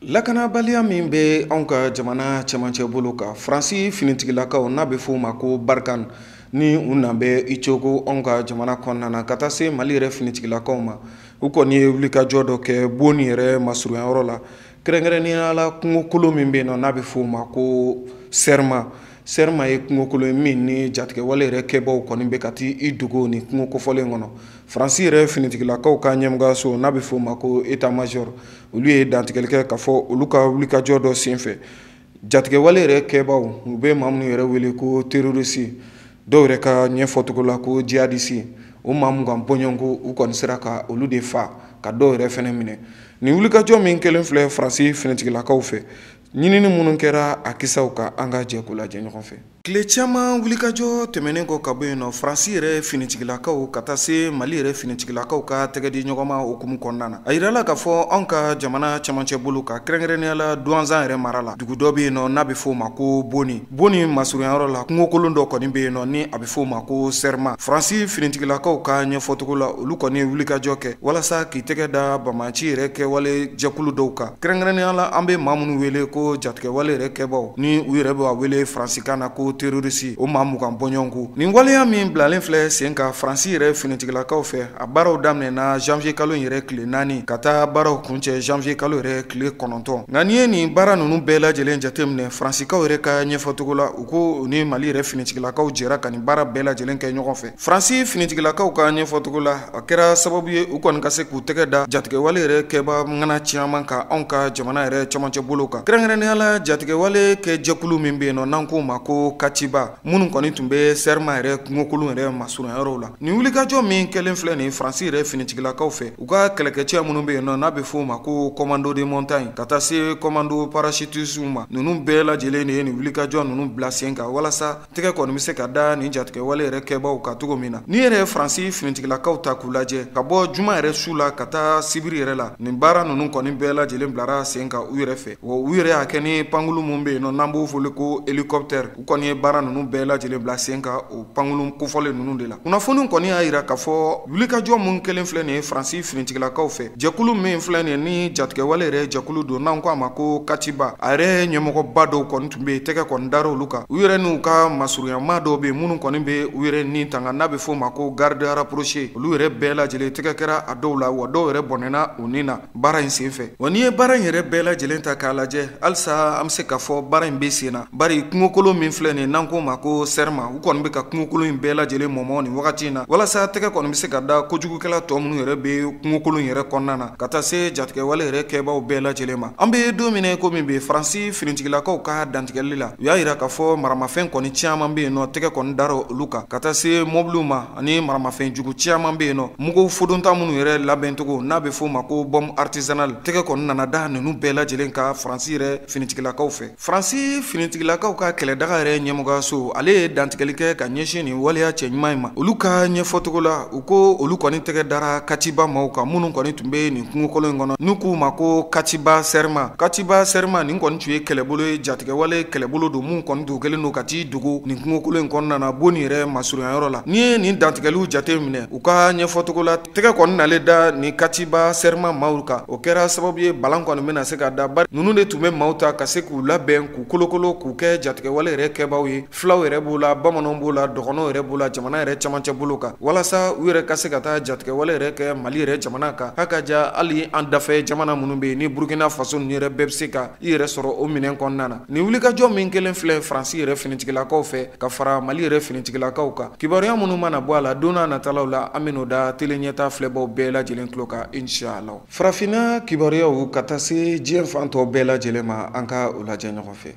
Lakanabaliya min bɛ anw ka jamana cɛmancɛ bolo kan, Faransi finitigilakaw n'a bɛ f'o ma ko Barkhane, ni u nan bɛ i cogo anw ka jamana kɔnɔna na ka taa se Mali yɛrɛ finitigilakaw ma, u kɔni ye wulikajɔ dɔ kɛ Boni yɛrɛ masurunyayɔrɔ la, kɛrɛnkɛrɛnnenya la kungokolon min bɛ yen nɔ n'a bɛ f'o ma ko Serma. Serma ye kungokolon ye min ni jatigɛwale yɛrɛ kɛbaw kɔni bɛ ka t'i dogo ni kungo kofɔlen kɔnɔ. Faransi yɛrɛ finitigilakaw ka ɲɛmɔgɔyaso n'a bɛ f'o ma ko état major, olu ye dantigɛli kɛ k'a fɔ olu ka wulikajɔ dɔ senfɛ jatigɛwale yɛrɛ kɛbaw, u bɛ maa minnu yɛrɛ wele ko terroriste, dɔw yɛrɛ ka ɲɛfɔcogo la ko jihadiste, o maa 20 bɔɲɔgɔnko u kɔni sera ka olu de fa ka dɔw yɛrɛ fɛnɛ minɛ. Nin wulikajɔ min kɛlen filɛ Faransi finitigilakaw fɛ, ɲinini minnu kɛra a kisaw kan, an ka jɛ k'u lajɛ ɲɔgɔn fɛ. Tile caman wulikajɔ tɛmɛnen kɔ ka bɔ yen nɔ, Faransi yɛrɛ finitigilakaw ka taa se Mali yɛrɛ finitigilakaw ka tɛgɛ di ɲɔgɔn ma hukumu kɔnɔna na, a yirala k'a fɔ anw ka jamana cɛmancɛ bolo kan, kɛrɛnkɛrɛnnenya la Duwanzan yɛrɛ mara la, dugu dɔ bɛ yen nɔ n'a bɛ f'o ma ko Boni. Boni masurunyayɔrɔ la, kungokolon dɔ kɔni bɛ yen nɔ ni a bɛ f'o ma ko Serma. Faransi finitigilakaw ka ɲɛfɔcogo la, olu kɔni ye wulikajɔ kɛ walasa k'i tɛgɛ da banbaanci yɛrɛ kɛwale jɛkulu dɔw kan, kɛrɛnkɛrɛnnenya la an bɛ maa minnu wele ko jatigɛwale yɛrɛ kɛbaw, ni u yɛrɛ b'a wele faransikan na ko terroriste, o maa 20 bɔɲɔgɔnko. Nin waleya min bilalen filɛ sen kan Faransi yɛrɛ finitigilakaw fɛ, a baaraw daminɛna janvier kalo yɛrɛ tile 4 ka taa baaraw kuncɛ janvier kalo yɛrɛ tile 9. Nka n'i ye nin baara ninnu bɛɛ lajɛlen jateminɛ, Faransikaw yɛrɛ ka ɲɛfɔcogo la, u ko ni Mali yɛrɛ finitigilakaw jɛra ka nin baara bɛɛ lajɛlen kɛ ɲɔgɔn fɛ. Faransi finitigilakaw ka ɲɛfɔcogo la, a kɛra sababu ye u kɔni ka se k'u tɛgɛ da jatigɛwale yɛrɛ kɛba ŋana caman kan anw ka jamana yɛrɛ cɛmancɛ bolo kan, kɛrɛnkɛrɛnnenya la jatigɛwale kɛ jɛkulu min bɛ yen nɔ n'an k'o ma ko Katiba, minnu kɔni tun bɛ Serma yɛrɛ kungokolon yɛrɛ masurunyayɔrɔw la. Nin wulikajɔ min kɛlen filɛ nin Faransi yɛrɛ finitigilakaw fɛ, u ka kɛlɛkɛcɛ minnu bɛ yen nɔ n'a bɛ f'o ma ko commando de montagne ka taa se commando parachutiste ma, ninnu bɛɛ lajɛlen de ye nin wulikajɔ ninnu bila sen kan walasa tɛgɛ kɔni bɛ se ka da nin jatigɛwale yɛrɛ kɛbaw kan cogo min na. N'i yɛrɛ ye Faransi finitigilakaw ta k'u lajɛ, ka bɔ juma yɛrɛ su la ka taa sibiri yɛrɛ la, nin baara ninnu kɔni bɛɛ lajɛlen bilara sen kan u yɛrɛ fɛ. Wa u yɛrɛ y'a kɛ ni pankulu min bɛ yen nɔ n'an b'o wele ko hélicoptère, u kɔni ye baara ninnu bɛɛ lajɛlen bila sen kan o pankulu kofɔlen ninnu de la. Kunnafoni kɔni y'a yira k'a fɔ wulikajɔ mun kɛlen filɛ nin ye Faransi finitigilakaw fɛ, jɛkulu min filɛ nin ye ni jatigɛwale yɛrɛ jɛkulu don n'an ko a ma ko Katiba, a yɛrɛ ɲɛmɔgɔba dɔw kɔni tun bɛ yen, tɛgɛ kɔni dara olu kan. U yɛrɛ n'u ka masurunyama dɔw bɛ yen minnu kɔni bɛ u yɛrɛ ni tanga n'a bɛ f'o ma ko garde rapprochée, olu yɛrɛ bɛɛ lajɛlen tɛgɛ kɛra a dɔw la, wa dɔw yɛrɛ bɔnɛna u ni na baara in senfɛ. Wa n'i ye baara in yɛrɛ bɛɛ lajɛlen ta k'a lajɛ, halisa an bɛ se k'a fɔ baara in bɛ sen na, bari kungokolon min filɛ nin ye n'an k'o ma ko Serma, u kɔni bɛ ka kungokolon in bɛɛ lajɛlen mɔmɔ nin wagati in na walasa tɛgɛ kɔni bɛ se ka da kojugukɛla tɔ minnu yɛrɛ bɛ kungokolon yɛrɛ kɔnɔna na ka taa se jatigɛwale yɛrɛ kɛbaw bɛɛ lajɛlen ma. An bɛ don min na komi bi, Faransi finitigilakaw ka dantigɛli la, u y'a yira k'a fɔ maramafɛn kɔni caman bɛ yen nɔ, tɛgɛ kɔni dara olu kan ka taa se mɔbiliw ma ani maramafɛn jugu caman bɛ yen nɔ, mugu fodonta minnu yɛrɛ labɛncogo n'a bɛ f'o ma ko bombe artisanale, tɛgɛ kɔni nana da ninnu bɛɛ lajɛlen kan Faransi yɛrɛ finitigilakaw fɛ. Faransi finitigilakaw ka kɛlɛdaga yɛrɛ ɲɛmɔgɔyaso, ale ye dantigɛli kɛ ka ɲɛsin nin waleya cɛɲuman in ma. Olu ka ɲɛfɔcogo la, u ko olu kɔni tɛgɛ dara Katiba maaw kan minnu kɔni tun bɛ nin kungokolo in kɔnɔ, n'u k'u ma ko Katiba Serma. Katiba Serma nin kɔni tun ye kɛlɛbolo ye, jatigɛwale kɛlɛbolo don mun kɔni tun kɛlen don ka t'i dogo nin kungokolo in kɔnɔna na, bon nin yɛrɛ masurunyayɔrɔ la. N'i ye nin dantigɛliw jate minɛ, u ka ɲɛfɔcogo la, tɛgɛ kɔni nalen da nin Katiba Serma maaw kan, o kɛra sababu ye balan kɔni bɛna se ka da, bari ninnu de tun bɛ maaw ta ka se k'u labɛn, k'u kolokolo, k'u kɛ jatigɛwale yɛrɛ kɛbaw ye. Fulaw yɛrɛ b'o la, bamananw b'o la, dɔgɔnɔw yɛrɛ b'o la, jamana yɛrɛ camancɛ bolo kan, walasa u yɛrɛ ka se ka taa jatigɛwale yɛrɛ kɛ Mali yɛrɛ jamana kan. H'a ka ja hali an dafɛ jamana minnu bɛ yen ni Burukina Faso ninnu yɛrɛ bɛɛ bɛ se ka i yɛrɛ sɔrɔ o minɛn kɔnɔna na. Nin wulikajɔ min kelen filɛ Faransi yɛrɛ finitigilakaw fɛ ka fara Mali yɛrɛ finitigilakaw kan, kibaruya minnu mana bɔ a la don n'a natalaw la, an bɛn'o da télé ɲɛta filɛbaw bɛɛ lajɛlen tulo kan inshallah. Farafinna kibaruyaw ka taa se diɲɛ fan tɔ bɛɛ lajɛlen ma, an ka o lajɛ ɲɔgɔn fɛ.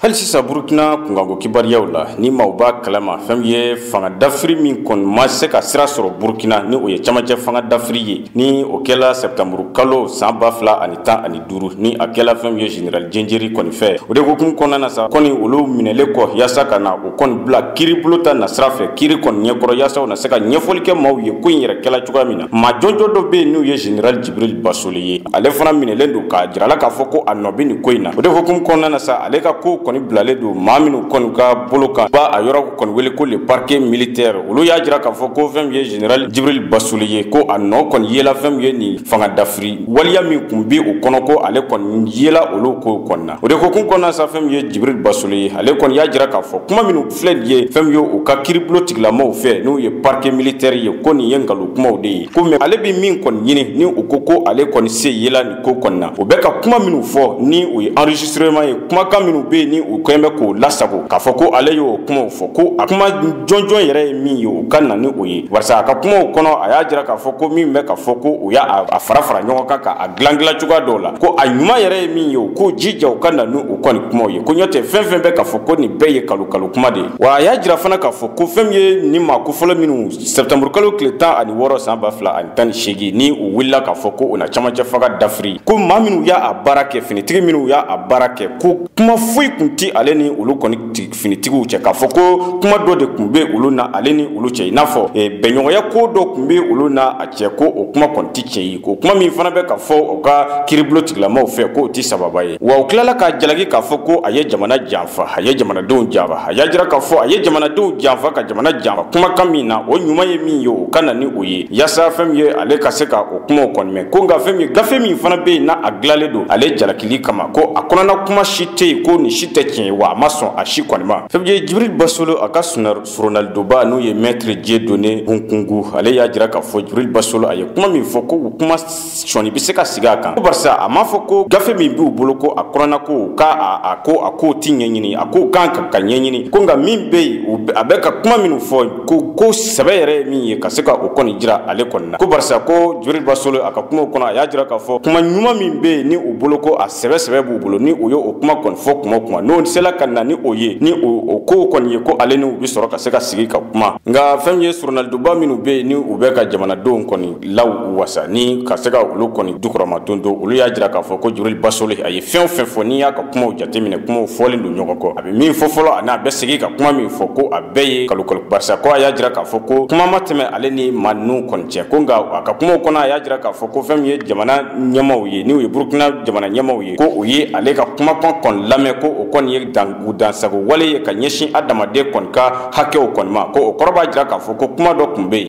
Hali sisan Burukina kunkanko kibaruyaw la, ni maaw b'a kalama, fɛn min ye fanga dafiri min kɔni ma se ka sira sɔrɔ Burukina, ni o ye camancɛ fanga dafiri ye, ni o kɛla septembre kalo san 2015, ni a kɛla fɛn min ye général Jenjeri kɔni fɛ. O de hukumu kɔnɔna na sa, kɔni olu minɛlen kɔ yaasa ka na o kɔni bila kiiribulon ta nasira fɛ, kiiri kɔni ɲɛkɔrɔ, yaasa u na se ka ɲɛfɔli kɛ maaw ye ko in yɛrɛ kɛla cogoya min na. Maa jɔnjɔn dɔ bɛ yen n'u ye général Jibril Basole ye, ale fana minɛlen don k'a jira la k'a fɔ ko a nɔ bɛ nin ko in na. O de hukumu kɔnɔna na sa, ale ka ko kɔni bilalen don maa minnu kɔni ka bolo kan, ba a yɔrɔ kɔni wele ko le parquet militaire. Olu y'a jira k'a fɔ ko fɛn min ye général Jibril Basole ye, ko a nɔ kɔni yela fɛn min ye nin fanga dafiri waleya min kun bi o kɔnɔ, ko ale kɔni yela olu ko kɔni na. O de hukumu kɔnɔna sa, fɛn min ye Jibril Basole ye, ale kɔni y'a jira k'a fɔ kuma minnu filɛ nin ye, fɛn min ye u ka kiiribulon tigilamɔgɔw fɛ, n'u ye parquet militaire ye, ko nin ye nkalon kumaw de ye, ko mais ale bɛ min kɔni ɲini, ni u ko ko ale kɔni se yela nin ko kɔni na, o bɛ ka kuma minnu fɔ ni o ye enregistrement ye, kumakan minnu bɛ yen ni u kɛlen bɛ k'o lasago k'a fɔ ko ale y'o kumaw fɔ, ko a kuma jɔnjɔn yɛrɛ ye min ye, o ka na ni o ye. Barisa a ka kumaw kɔnɔ, a y'a jira k'a fɔ ko min bɛ ka fɔ ko u y'a a fara fara ɲɔgɔn kan k'a dilan dilan cogoya dɔw la, ko a ɲuman yɛrɛ ye min ye, o k'o jija u ka na ni o kɔni kumaw ye, ko n'o tɛ fɛn fɛn bɛ k'a fɔ ko nin bɛɛ ye kalo kalo kuma de ye. Wa a y'a jira fana k'a fɔ ko fɛn min ye nin maa kofɔlɔ minnu septembre kalo tile 16 san 2018, ni u wulila k'a fɔ ko u na camancɛ fanga dafiri, ko maa minnu y'a baara kɛ, finitigi minnu y'a baara kɛ, ko kuma foyi kun ti ale ni olu kɔni finitigiw cɛ, k'a fɔ ko kuma dɔ de kun bɛ olu na ale ni olu cɛ, i n'a fɔ bɛnɲɔgɔnya ko dɔ kun bɛ olu na a cɛ, ko o kuma kɔni ti tiɲɛ ye, ko kuma min fana bɛ ka fɔ o ka kiiribulon tigilamɔgɔw fɛ, k'o ti sababa ye. Wa u tilala k'a jalaki k'a fɔ ko a ye jamana janfa, a ye jamanadenw janfa. A y'a jira k'a fɔ a ye jamanadenw janfa ka jamana janfa kumakan min na, o ɲuman ye min ye, o ka na ni o ye, yaasa fɛn min ye ale ka se ka o kumaw kɔni mɛn. Ko nka fɛn min ye gafe min fana bɛ yen n'a a dilanlen don ale jalakili kama, ko a kɔnɔna kuma si tɛ yen, ko nin si tɛ tiɲɛ ye, wa a ma sɔn a si kɔni ma. Fɛn min ye Jibril Basole, a ka surunalidonba n'o ye maître Dieudonné Hunkungu, ale y'a jira k'a fɔ Jibril Basole a ye kuma min fɔ, ko kuma sɔnni bɛ se ka sigi a kan, ko barisa a m'a fɔ ko gafe min b'u bolo ko a kɔnɔna ko k'a a ko a ko ti ɲɛɲini, a ko kan ka ɲɛɲini, ko nka min bɛ yen, a bɛ ka kuma minnu fɔ, ko sɛbɛ yɛrɛ ye min ye, ka se ka o kɔni jira ale kɔni na. Ko barisa ko Jibril Basole a ka kumaw kɔnɔ, a y'a jira k'a fɔ kuma ɲuman min bɛ yen ni u bolo, ko a sɛbɛ sɛbɛ b'u bolo, ni u ye o kuma kɔni fɔ kuma o kuma, n'o sela ka na ni o ye, ni o ko kɔni ye, ko ale n'u bɛ sɔrɔ ka se ka sigi ka kuma. Nka fɛn min ye surunalidonba minnu bɛ yen ni u bɛ ka jamanadenw kɔni law wasa ni ka se ka olu kɔni dukɔrɔma don, olu y'a jira k'a fɔ ko Jibril Basole a ye fɛn o fɛn fɔ, n'i y'a ka kumaw jateminɛ, kumaw fɔlen don ɲɔgɔn kɔ, a bɛ min fɔ fɔlɔ ani a bɛ segin ka kuma min fɔ, ko a bɛɛ ye kalo kalo. Barisa ko a y'a jira k'a fɔ ko kuma ma tɛmɛ ale ni maa ninnu kɔni cɛ, ko nka a ka kumaw kɔnɔ, a y'a jira k'a fɔ ko fɛn min ye jamana ɲɛmaaw ye, n'u ye Burukina jamana ɲɛmaaw ye, ko o ye ale ka kumakan kɔni lamɛn, ko o kɔni ye dansago wale ye ka ɲɛsin adamaden kɔni ka hakɛw kɔni ma, ko o kɔrɔ b'a jira k'a fɔ ko kuma dɔ tun bɛ yen.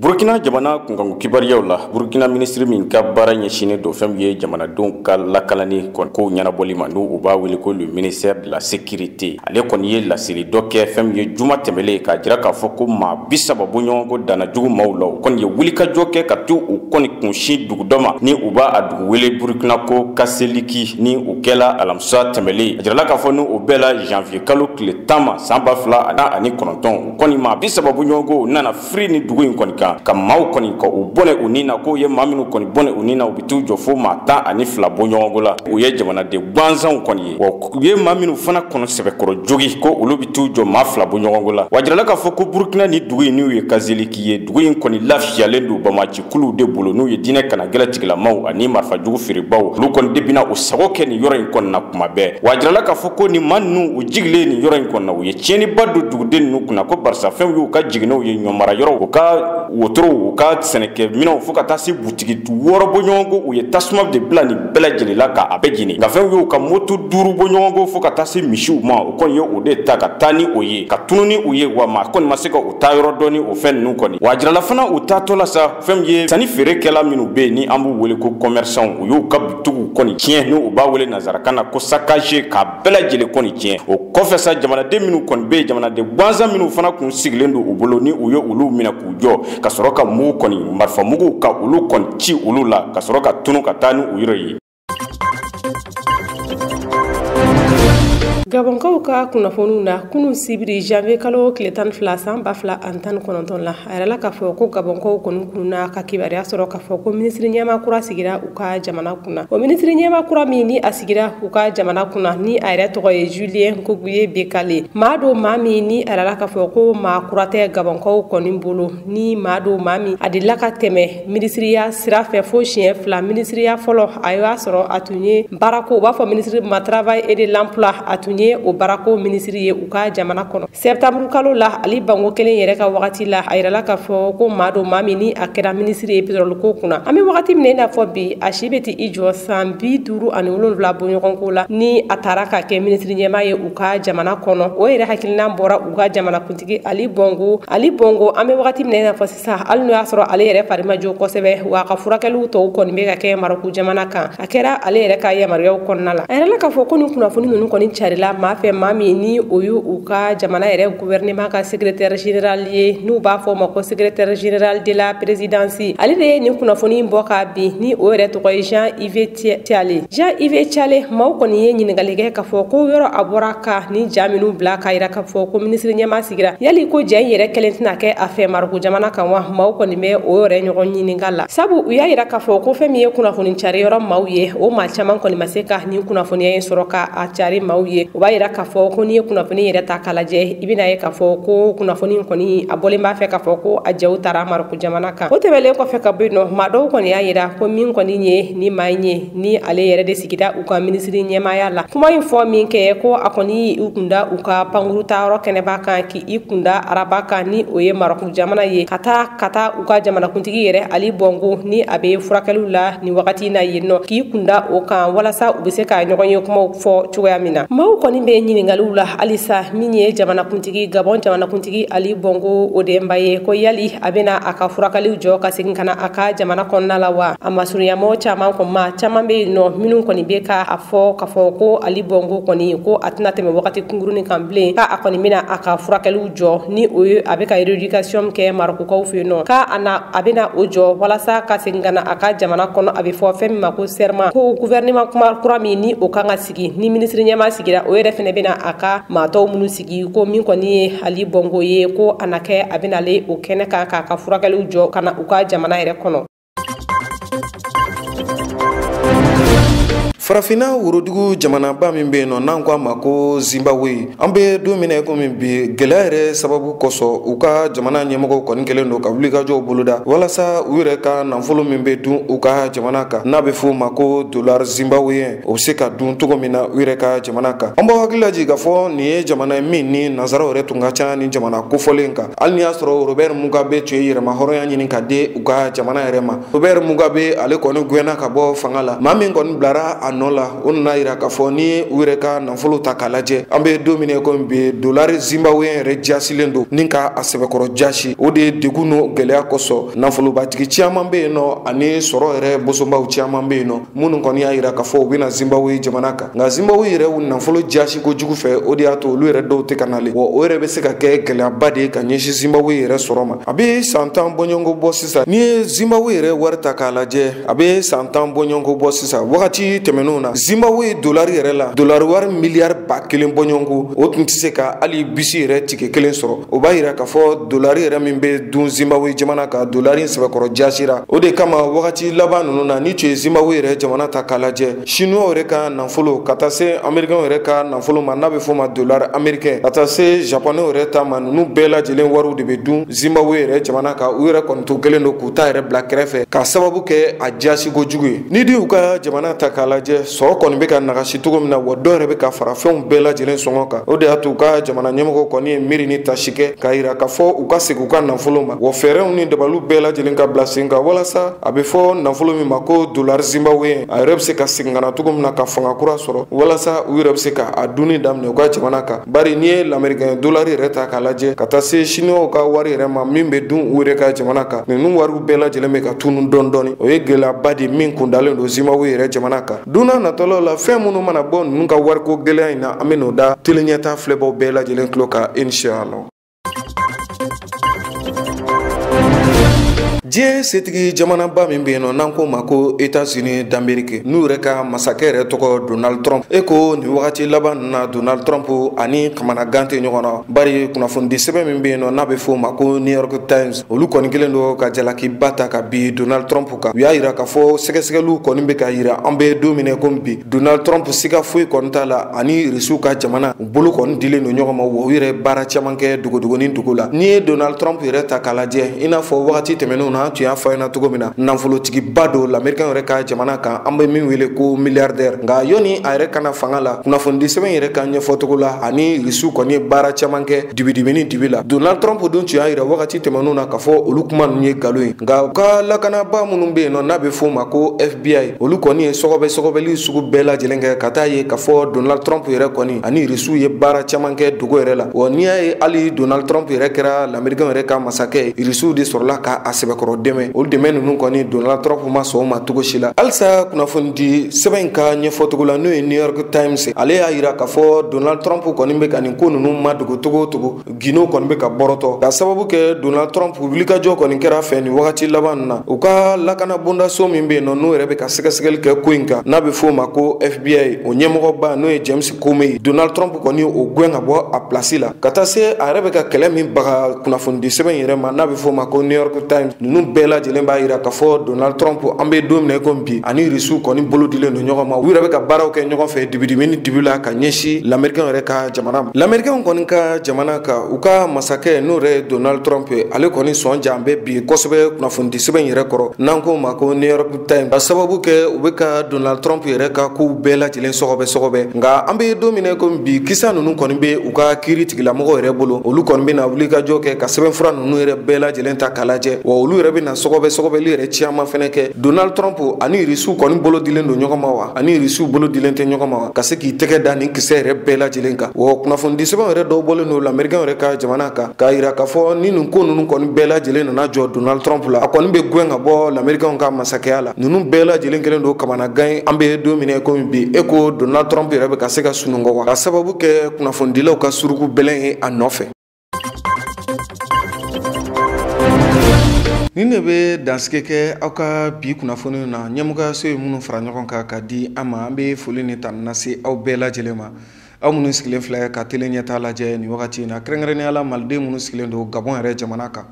Burkina jamana kunkanko kibaruyaw la, Burkina minisiri min ka baara ɲɛsinnen don fɛn min ye jamanadenw ka lakalani kow ɲɛnabɔli ma, n'u b'a wele ko le ministère de la sécurité, ale kɔni ye laseli dɔ kɛ fɛn min ye juma tɛmɛlen, k'a jira k'a fɔ ko maa 30 bɔɲɔgɔnko danna jugu maaw la, u kɔni ye wulikajɔ kɛ ka t'u kɔni kunsin dugu dɔ ma, ni u b'a a dugu wele Burkina ko Kaseliki, ni u kɛla alamisa tɛmɛlen. A jirala k'a fɔ ni o bɛɛ la janvier kalo tile 10 ma san 2019, u kɔni maa 30 bɔɲɔgɔnko nana firi ni dugu in kɔni kan. na ka maaw kɔni ka u bɔnɛ u ni na, k'u ye maa minnu kɔni bɔnɛ u ni na, u bɛ t'u jɔ fo maa 12 bɔɲɔgɔnko la. U ye jamanaden gansanw kɔni ye, wa u ye maa minnu fana kɔnɔ sɛbɛkɔrɔ jogi, ko olu bɛ t'u jɔ maa 2 bɔɲɔgɔnko la. Wa jirala k'a fɔ ko Burukina ni dugu in n'u ye Kazeliki ye, dugu in kɔni lafiyalen don bamacikuluw de bolo, n'u ye diinɛ kana gɛlɛ tigilamaw ani marifajugu feerebaw, olu kɔni de bɛna u sago kɛ nin yɔrɔ in kɔni na kuma bɛɛ. Wa jirala k'a fɔ ko nin maa ninnu u jigilen nin yɔrɔ in kɔni na, u ye tiɲɛniba don duguden ninnu kunna, ko barisa fɛn y'u ka jiginɛw ye, ɲɔmara yɔrɔw, u ka wotorow, u ka sɛnɛkɛminɛnw, fo ka taa se butigi 6 bɔɲɔgɔnko, u ye tasuma de bila nin bɛɛ lajɛlen la k'a bɛɛ jeni. Nka fɛn y'u ka moto 5 bɔɲɔgɔnko fo ka taa se misiw ma, o kɔni ye o de ta ka taa ni o ye, ka tunu ni u ye, wa maa kɔni ma se ka u taa yɔrɔ dɔn ni o fɛn ninnu kɔni. Wa jirala fana u taatɔ la sa, fɛn ye sanni feerekɛla minnu bɛ yen ni an b'u wele ko commerçant, u y'u ka butigiw kɔni tiɲɛ, n'u b'a wele nanzarakan na ko saccagé, k'a bɛɛ lajɛlen kɔni tiɲɛ. O kɔfɛ sa, jamanaden minnu kɔni bɛ yen, jamanaden gansan minnu fana kun sigilen don u bolo, ni u ye olu minɛ k'u jɔ ka sɔrɔ ka mugu kɔni, marifamugu ka olu kɔni ci olu la, ka sɔrɔ ka tunu ka taa ni u yɛrɛ ye. Gabɔnkaw ka kunnafoniw na kunun sibiri janvier kalo tile 12 san 2019 la, a yɛrɛla k'a fɔ ko Gabɔnkaw kɔni kunna ka kibaruya sɔrɔ k'a fɔ ko minisiri ɲɛmaa kura sigira u ka jamana kunna. O minisiri ɲɛmaa kura min ni a sigira u ka jamana kunna, ni a yɛrɛ tɔgɔ ye Julien Koguye Bekale, maa don maa min ni a yɛrɛla k'a fɔ ko maa kura tɛ Gabɔnkaw kɔni bolo, ni maa don maa min a delila ka tɛmɛ minisiriya sira fɛ fo siɲɛ 2. Minisiriya fɔlɔ a y'a sɔrɔ a tun ye baarako, u b'a fɔ minisiri ma travail et de l'emploi, a tun ye o baarako minisiri ye u ka jamana kɔnɔ. Septembre kalo la, Ali Bango kelen yɛrɛ ka wagati la, a yirala k'a fɔ ko maa don maa min ni a kɛra minisiri ye pétrole ko kunna. An bɛ wagati min na i n'a fɔ bi, a si bɛ t'i jɔ san 57 bɔɲɔgɔnko la, ni a taara ka kɛ minisiri ɲɛmaa ye u ka jamana kɔnɔ. O yɛrɛ hakilina bɔra u ka jamanakuntigi Ali Bongo. Ali Bongo, an bɛ wagati min na i n'a fɔ sisan, hali n'o y'a sɔrɔ ale yɛrɛ fari ma jo kosɛbɛ, wa a ka furakɛliw tɔw kɔni bɛ ka kɛ Marɔku jamana kan, a kɛra ale yɛrɛ ka yamaruyaw kɔnɔna la. A yirala k'a fɔ ko nin kunnafoni ninnu kɔni carila maa fɛ, maa min ni o ye u ka jamana yɛrɛ gouvernement ka secrétaire général ye, n'u b'a fɔ o ma ko secrétaire général de la présidence. Ale de ye nin kunnafoni bɔ ka bin, ni o yɛrɛ tɔgɔ ye Jean-Yves Thialé. Jean-Yves Thialé, maaw kɔni ye ɲininkali kɛ k'a fɔ ko yɔrɔ a bɔra ka nin ja minnu bila k'a yira k'a fɔ ko minisiri ɲɛmaa sigira, yali ko ja in yɛrɛ kɛlen tɛna kɛ a fɛ Marɔku jamana kan wa? Maaw kɔni bɛ o yɛrɛ ɲɔgɔn ɲininka la, sabu u y'a yira k'a fɔ ko fɛn min ye kunnafoni cari yɔrɔ maaw ye, o maa caman kɔni ma se ka nin kunnafoniya in sɔrɔ ka a cari maaw ye. O b'a yira k'a fɔ ko n'i ye kunnafoni yɛrɛ ta k'a lajɛ, i bɛna ye k'a fɔ ko kunnafoni kɔni a bɔlen b'a fɛ k'a fɔ ko a jaw taara Marɔku jamana kan. O tɛmɛnen kɔfɛ ka bɔ yen nɔ, maa dɔw kɔni y'a yira ko min kɔni ye ni maa in ye, ni ale yɛrɛ de sigida u ka minisiri ɲɛmaaya la, kuma in fɔ min kɛ ko a kɔni y'u kunda u ka pankuru taayɔrɔ kɛnɛba kan, k'i kunda araba kan, ni o ye Marɔku jamana ye, ka taa u ka jamanakuntigi yɛrɛ Ali Bongo, ni a bɛ furakɛliw la nin wagati in na yen nɔ, k'i kunda o kan walasa u bɛ se ka ɲɔgɔn ye kumaw fɔ cogoya min na. Maaw kɔni bɛ ɲininkaliw la halisa min ye jamanakuntigi Gabɔn jamanakuntigi Ali Bongo Ondimba ye, ko yali a bɛna a ka furakɛliw jɔ ka segin ka na a ka jamana kɔnɔna la wa? A masurunyamɔgɔ caman kɔni maa caman bɛ yen nɔ minnu kɔni bɛ ka a fɔ k'a fɔ ko Ali Bongo kɔni ko a tɛna tɛmɛ wagati kunkurunin kan bilen, k'a kɔni bɛna a ka furakɛliw jɔ, ni o ye a bɛ ka rééducation kɛ Marɔkukaw fɛ yen nɔ, k'a a bɛna o jɔ walasa ka segin ka na a ka jamana kɔnɔ. A bɛ fɔ fɛn min ma ko serment, ko gouvernement kura min ni o kan ka sigi, ni minisiri ɲɛmaa sigira, o yɛrɛ fɛnɛ bɛna a ka maa tɔw minnu sigi, ko min kɔni ye Ali Bongo ye, ko a na kɛ a bɛna ale o kɛnɛ kan k'a ka furakɛliw jɔ ka na u ka jamana yɛrɛ kɔnɔ. Farafinna worodugu jamanaba min bɛ yen nɔ n'an ko a ma ko Zimbabwe, an bɛ don min na i komi bi, gɛlɛya yɛrɛ sababu kosɔn u ka jamana ɲɛmɔgɔw kɔni kɛlen don ka wulikajɔw boloda walasa u yɛrɛ ka nafolo min bɛ dun u ka jamana kan, n'a bɛ f'o ma ko dollar zimbabwéen, o bɛ se ka dun cogo min na u yɛrɛ ka jamana kan. An b'aw hakili lajigin k'a fɔ nin ye jamana ye min ni nanzaraw yɛrɛ tun ka ca ni jamana kofɔlen kan, hali n'i y'a sɔrɔ Robert Mugabe tun ye yɛrɛmahɔrɔnya ɲini ka di u ka jamana yɛrɛ ma. Robert Mugabe ale kɔni gɛnna ka bɔ fanga la, maa min kɔni bilara a nɔ la, o nana yira k'a fɔ ni u yɛrɛ ka nafolo ta k'a lajɛ, an bɛ don min na komi bi, dollar zimbabwéen yɛrɛ jasilen don ni ka a sɛbɛkɔrɔ jasi. O de ye degun n'o gɛlɛya kosɔn nafolobatigi caman bɛ yen nɔ ani sɔrɔ yɛrɛ bosonbaw caman bɛ yen nɔ minnu kɔni y'a yira k'a fɔ u bɛna Zimbabwe jamana kan, nka Zimbabwe yɛrɛ nafolo jasi kojugu fɛ, o de y'a to olu yɛrɛ dɔw tɛ ka nalen. Wa o yɛrɛ bɛ se ka kɛ gɛlɛyaba de ye ka ɲɛsin Zimbabwe yɛrɛ sɔrɔ ma. A bɛ san 10 bɔɲɔgɔnko bɔ sisan, n'i ye Zimbabwe yɛrɛ wari ta k'a lajɛ, a bɛ san 10 bɔɲɔgɔnko bɔ sisan. Wagati tɛmɛnen tɛmɛnenw na, Zimbabwe dolari yɛrɛ la, dolari wari miliyari 1000 bɔɲɔgɔnko, o tun tɛ se ka hali bisi yɛrɛ tigɛ kelen sɔrɔ. O b'a yira k'a fɔ dolari yɛrɛ min bɛ dun Zimbabwe jamana kan, dolari in sɛbɛkɔrɔ jasira. O de kama wagati laban ninnu na, ni tun ye Zimbabwe yɛrɛ jamana ta k'a lajɛ, Chinois yɛrɛ ka nafolo ka taa se Américains yɛrɛ ka nafolo ma, n'a bɛ f'o ma dollar américain, ka taa se Japonais yɛrɛ ta ma, ninnu bɛɛ lajɛlen wariw de bɛ dun Zimbabwe yɛrɛ jamana kan. U yɛrɛ kɔni to kelen don k'u ta yɛrɛ bila kɛrɛfɛ k'a sababu kɛ a jasi kojugu ye. Ni dun y'u ka jamana ta k'a lajɛ, sɔrɔ kɔni bɛ ka nagasi cogo min na, wa dɔw yɛrɛ bɛ ka fara fɛnw bɛɛ lajɛlen sɔngɔ kan. O de y'a to u ka jamana ɲɛmɔgɔw kɔni ye miiri ni tasi kɛ k'a yira k'a fɔ u ka segin u ka nafolo ma, wa fɛɛrɛw ni dabaliw bɛɛ lajɛlen ka bila sen kan walasa a bɛ fɔ nafolo min ma ko dollar Zimbabwe, a yɛrɛ bɛ se ka segin ka na cogo min na ka fanga kura sɔrɔ, walasa u yɛrɛ bɛ se ka a dunni daminɛ u ka jamana kan. Bari n'i ye l'américain dollar yɛrɛ ta k'a lajɛ, ka taa se chinois ka wari yɛrɛ ma min bɛ dun u yɛrɛ ka jamana kan, ninnu wariw bɛɛ lajɛlen bɛ ka tunu dɔɔni dɔɔni. O ye gɛlɛyaba de min kundalen don Zimbabwe yɛrɛ jamana kan. Don n'a nataw la, fɛn minnu mana bɔ ninnu ka wariko gɛlɛya in na, an bɛ n'o da télé ɲɛta filɛbaw bɛɛ lajɛlen tulo kan inshallah. Diɲɛ setigi jamanaba min bɛ yen nɔ n'an k'o ma ko États-Unis d'Amérique, n'u yɛrɛ ka masakɛ yɛrɛ tɔgɔ Donald Trump, e ko nin wagati laban ninnu na Donald Trump ani kamanagan tɛ ɲɔgɔn na. Bari kunnafonidi sɛbɛn min bɛ yen nɔ n'a bɛ f'o ma ko New York Times, olu kɔni kelen don ka jalakiba ta ka bi Donald Trump kan. U y'a yira k'a fɔ sɛgɛsɛgɛliw kɔni bɛ ka yira an bɛ don min na komi bi, Donald Trump siga foyi kɔni t'a la ani Rusiw ka jamana u bolo kɔni dilen don ɲɔgɔn ma, wa u yɛrɛ baara caman kɛ dogodogonin dogo la. N'i ye Donald Trump yɛrɛ ta k'a lajɛ, i n'a fɔ wagati tɛmɛnenw na an tun y'a fɔ a ɲɛna cogo min na, nafolotigiba don l'américain yɛrɛ ka jamana kan, an bɛ min wele ko milliardaire. Nka yɔni a yɛrɛ kana fanga la, kunnafonidi sɛbɛn yɛrɛ ka ɲɛfɔcogo la, ani Rusiw kɔni ye baara caman kɛ dibidibini dibi la. Donald Trump dun tun y'a yira wagati tɛmɛnenw na k'a fɔ olu kuma ninnu ye nkalon ye. Nka u ka lakanabaa minnu bɛ yen nɔ n'a bɛ f'o ma ko FBI, olu kɔni ye sɔgɔbɛ sugu bɛɛ lajɛlen kɛ ka taa ye k'a fɔ Donald Trump yɛrɛ kɔni ani Rusiw ye baara caman kɛ dogo yɛrɛ la. Wa n'i y'a ye hali Donald Trump yɛrɛ kɛra l'américain yɛrɛ ka masakɛ ye, Rusiw de sɔrɔla k'a sɛbɛkɔrɔ dɛmɛ. Olu dɛmɛ ninnu kɔni Donald Trump ma sɔn o ma cogo si la. Halisa kunnafonidi sɛbɛn in ka ɲɛfɔcogo la, n'o ye New York Times, ale y'a yira k'a fɔ Donald Trump kɔni bɛ ka nin ko ninnu madogo cogo o cogo, gindo kɔni bɛ ka bɔrɔtɔ ka sababu kɛ Donald Trump wulikajɔ kɔni kɛra fɛ nin wagati laban ninnu na. U ka lakana bondaso min bɛ yen nɔ n'o yɛrɛ bɛ ka sɛgɛsɛgɛli kɛ ko in kan, n'a bɛ f'o ma ko FBI, o ɲɛmɔgɔba n'o ye James Comey, Donald Trump kɔni o gɛn ka bɔ a place la ka taa se a yɛrɛ bɛ ka kɛlɛ min baga kunnafonidi sɛbɛn yɛrɛ ma n'a bɛ f'o ma ko New York Times. Ninnu bɛɛ lajɛlen b'a yira k'a fɔ Donald Trump an bɛ don min na i komi bi, ani Rusiw kɔni bolo dilen don ɲɔgɔn ma, u yɛrɛ bɛ ka baaraw kɛ ɲɔgɔn fɛ dibidibini dibi la ka ɲɛsin l'américain yɛrɛ ka jamana ma. L'américain kɔni ka jamana kan, u ka masakɛ n'o yɛrɛ ye Donald Trump ye, ale kɔni sɔn jan bɛ bi kosɛbɛ kunnafonidi sɛbɛn yɛrɛ kɔrɔ n'an k'o ma ko New York Times, ka sababu kɛ u bɛ ka Donald Trump yɛrɛ ka kow bɛɛ lajɛlen sɔgɔbɛ. Nka an bɛ don min na i komi bi, kisa ninnu kɔni bɛ u ka kiiri tigilamɔgɔw yɛrɛ bolo, olu kɔni bɛna wulikajɔ kɛ ka sɛbɛnfura ninnu yɛrɛ bɛɛ lajɛlen ta k'a lajɛ, wa olu yɛrɛ bɛna sɔgɔbɛli yɛrɛ caman fɛnɛ kɛ. Donald Trump ani Rusiw kɔni bolo dilen don ɲɔgɔn ma wa ani Rusiw bolo dilen tɛ ɲɔgɔn ma wa, ka se k'i tɛgɛ da nin kisɛ yɛrɛ bɛɛ lajɛlen kan. Wa kunnafonidi sɛbɛn yɛrɛ dɔw bɔlen don l'américain yɛrɛ ka jamana kan k'a yira k'a fɔ ni nin ko ninnu kɔni bɛɛ lajɛlen nana jɔ Donald Trump la, a kɔni bɛ gɛn ka bɔ l'américain ka masakɛya la. Ninnu bɛɛ lajɛlen kɛlen don kamanagan ye an bɛ don min na komi bi. E ko Donald Trump yɛrɛ bɛ ka se ka sunɔgɔ wa, ka sababu kɛ kunnafonidilaw ka suruku bɛlɛn ye a nɔfɛ. Nin de bɛ dansigi kɛ aw ka bi kunnafoniw na. Ɲɛmɔgɔyaso ye minnu fara ɲɔgɔn kan ka di an ma, an bɛ foli ni tanu lase aw bɛɛ lajɛlen ma. Aw minnu sigilen filɛ ka télé ɲɛta lajɛ nin wagati in na, kɛrɛnkɛrɛnnenya la maliden minnu sigilen don Gabon yɛrɛ jamana kan,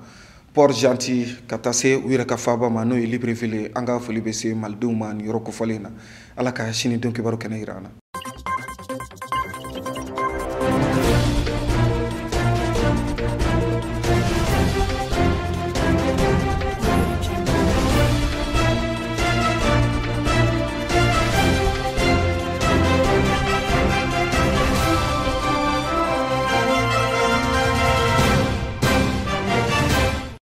Port-Gentil ka taa se u yɛrɛ ka faaba ma n'o ye Libreville, an ka foli bɛ se malidenw ma nin yɔrɔ kofɔlen in na. Ala ka sini don kibaru kɛnɛ yira an na.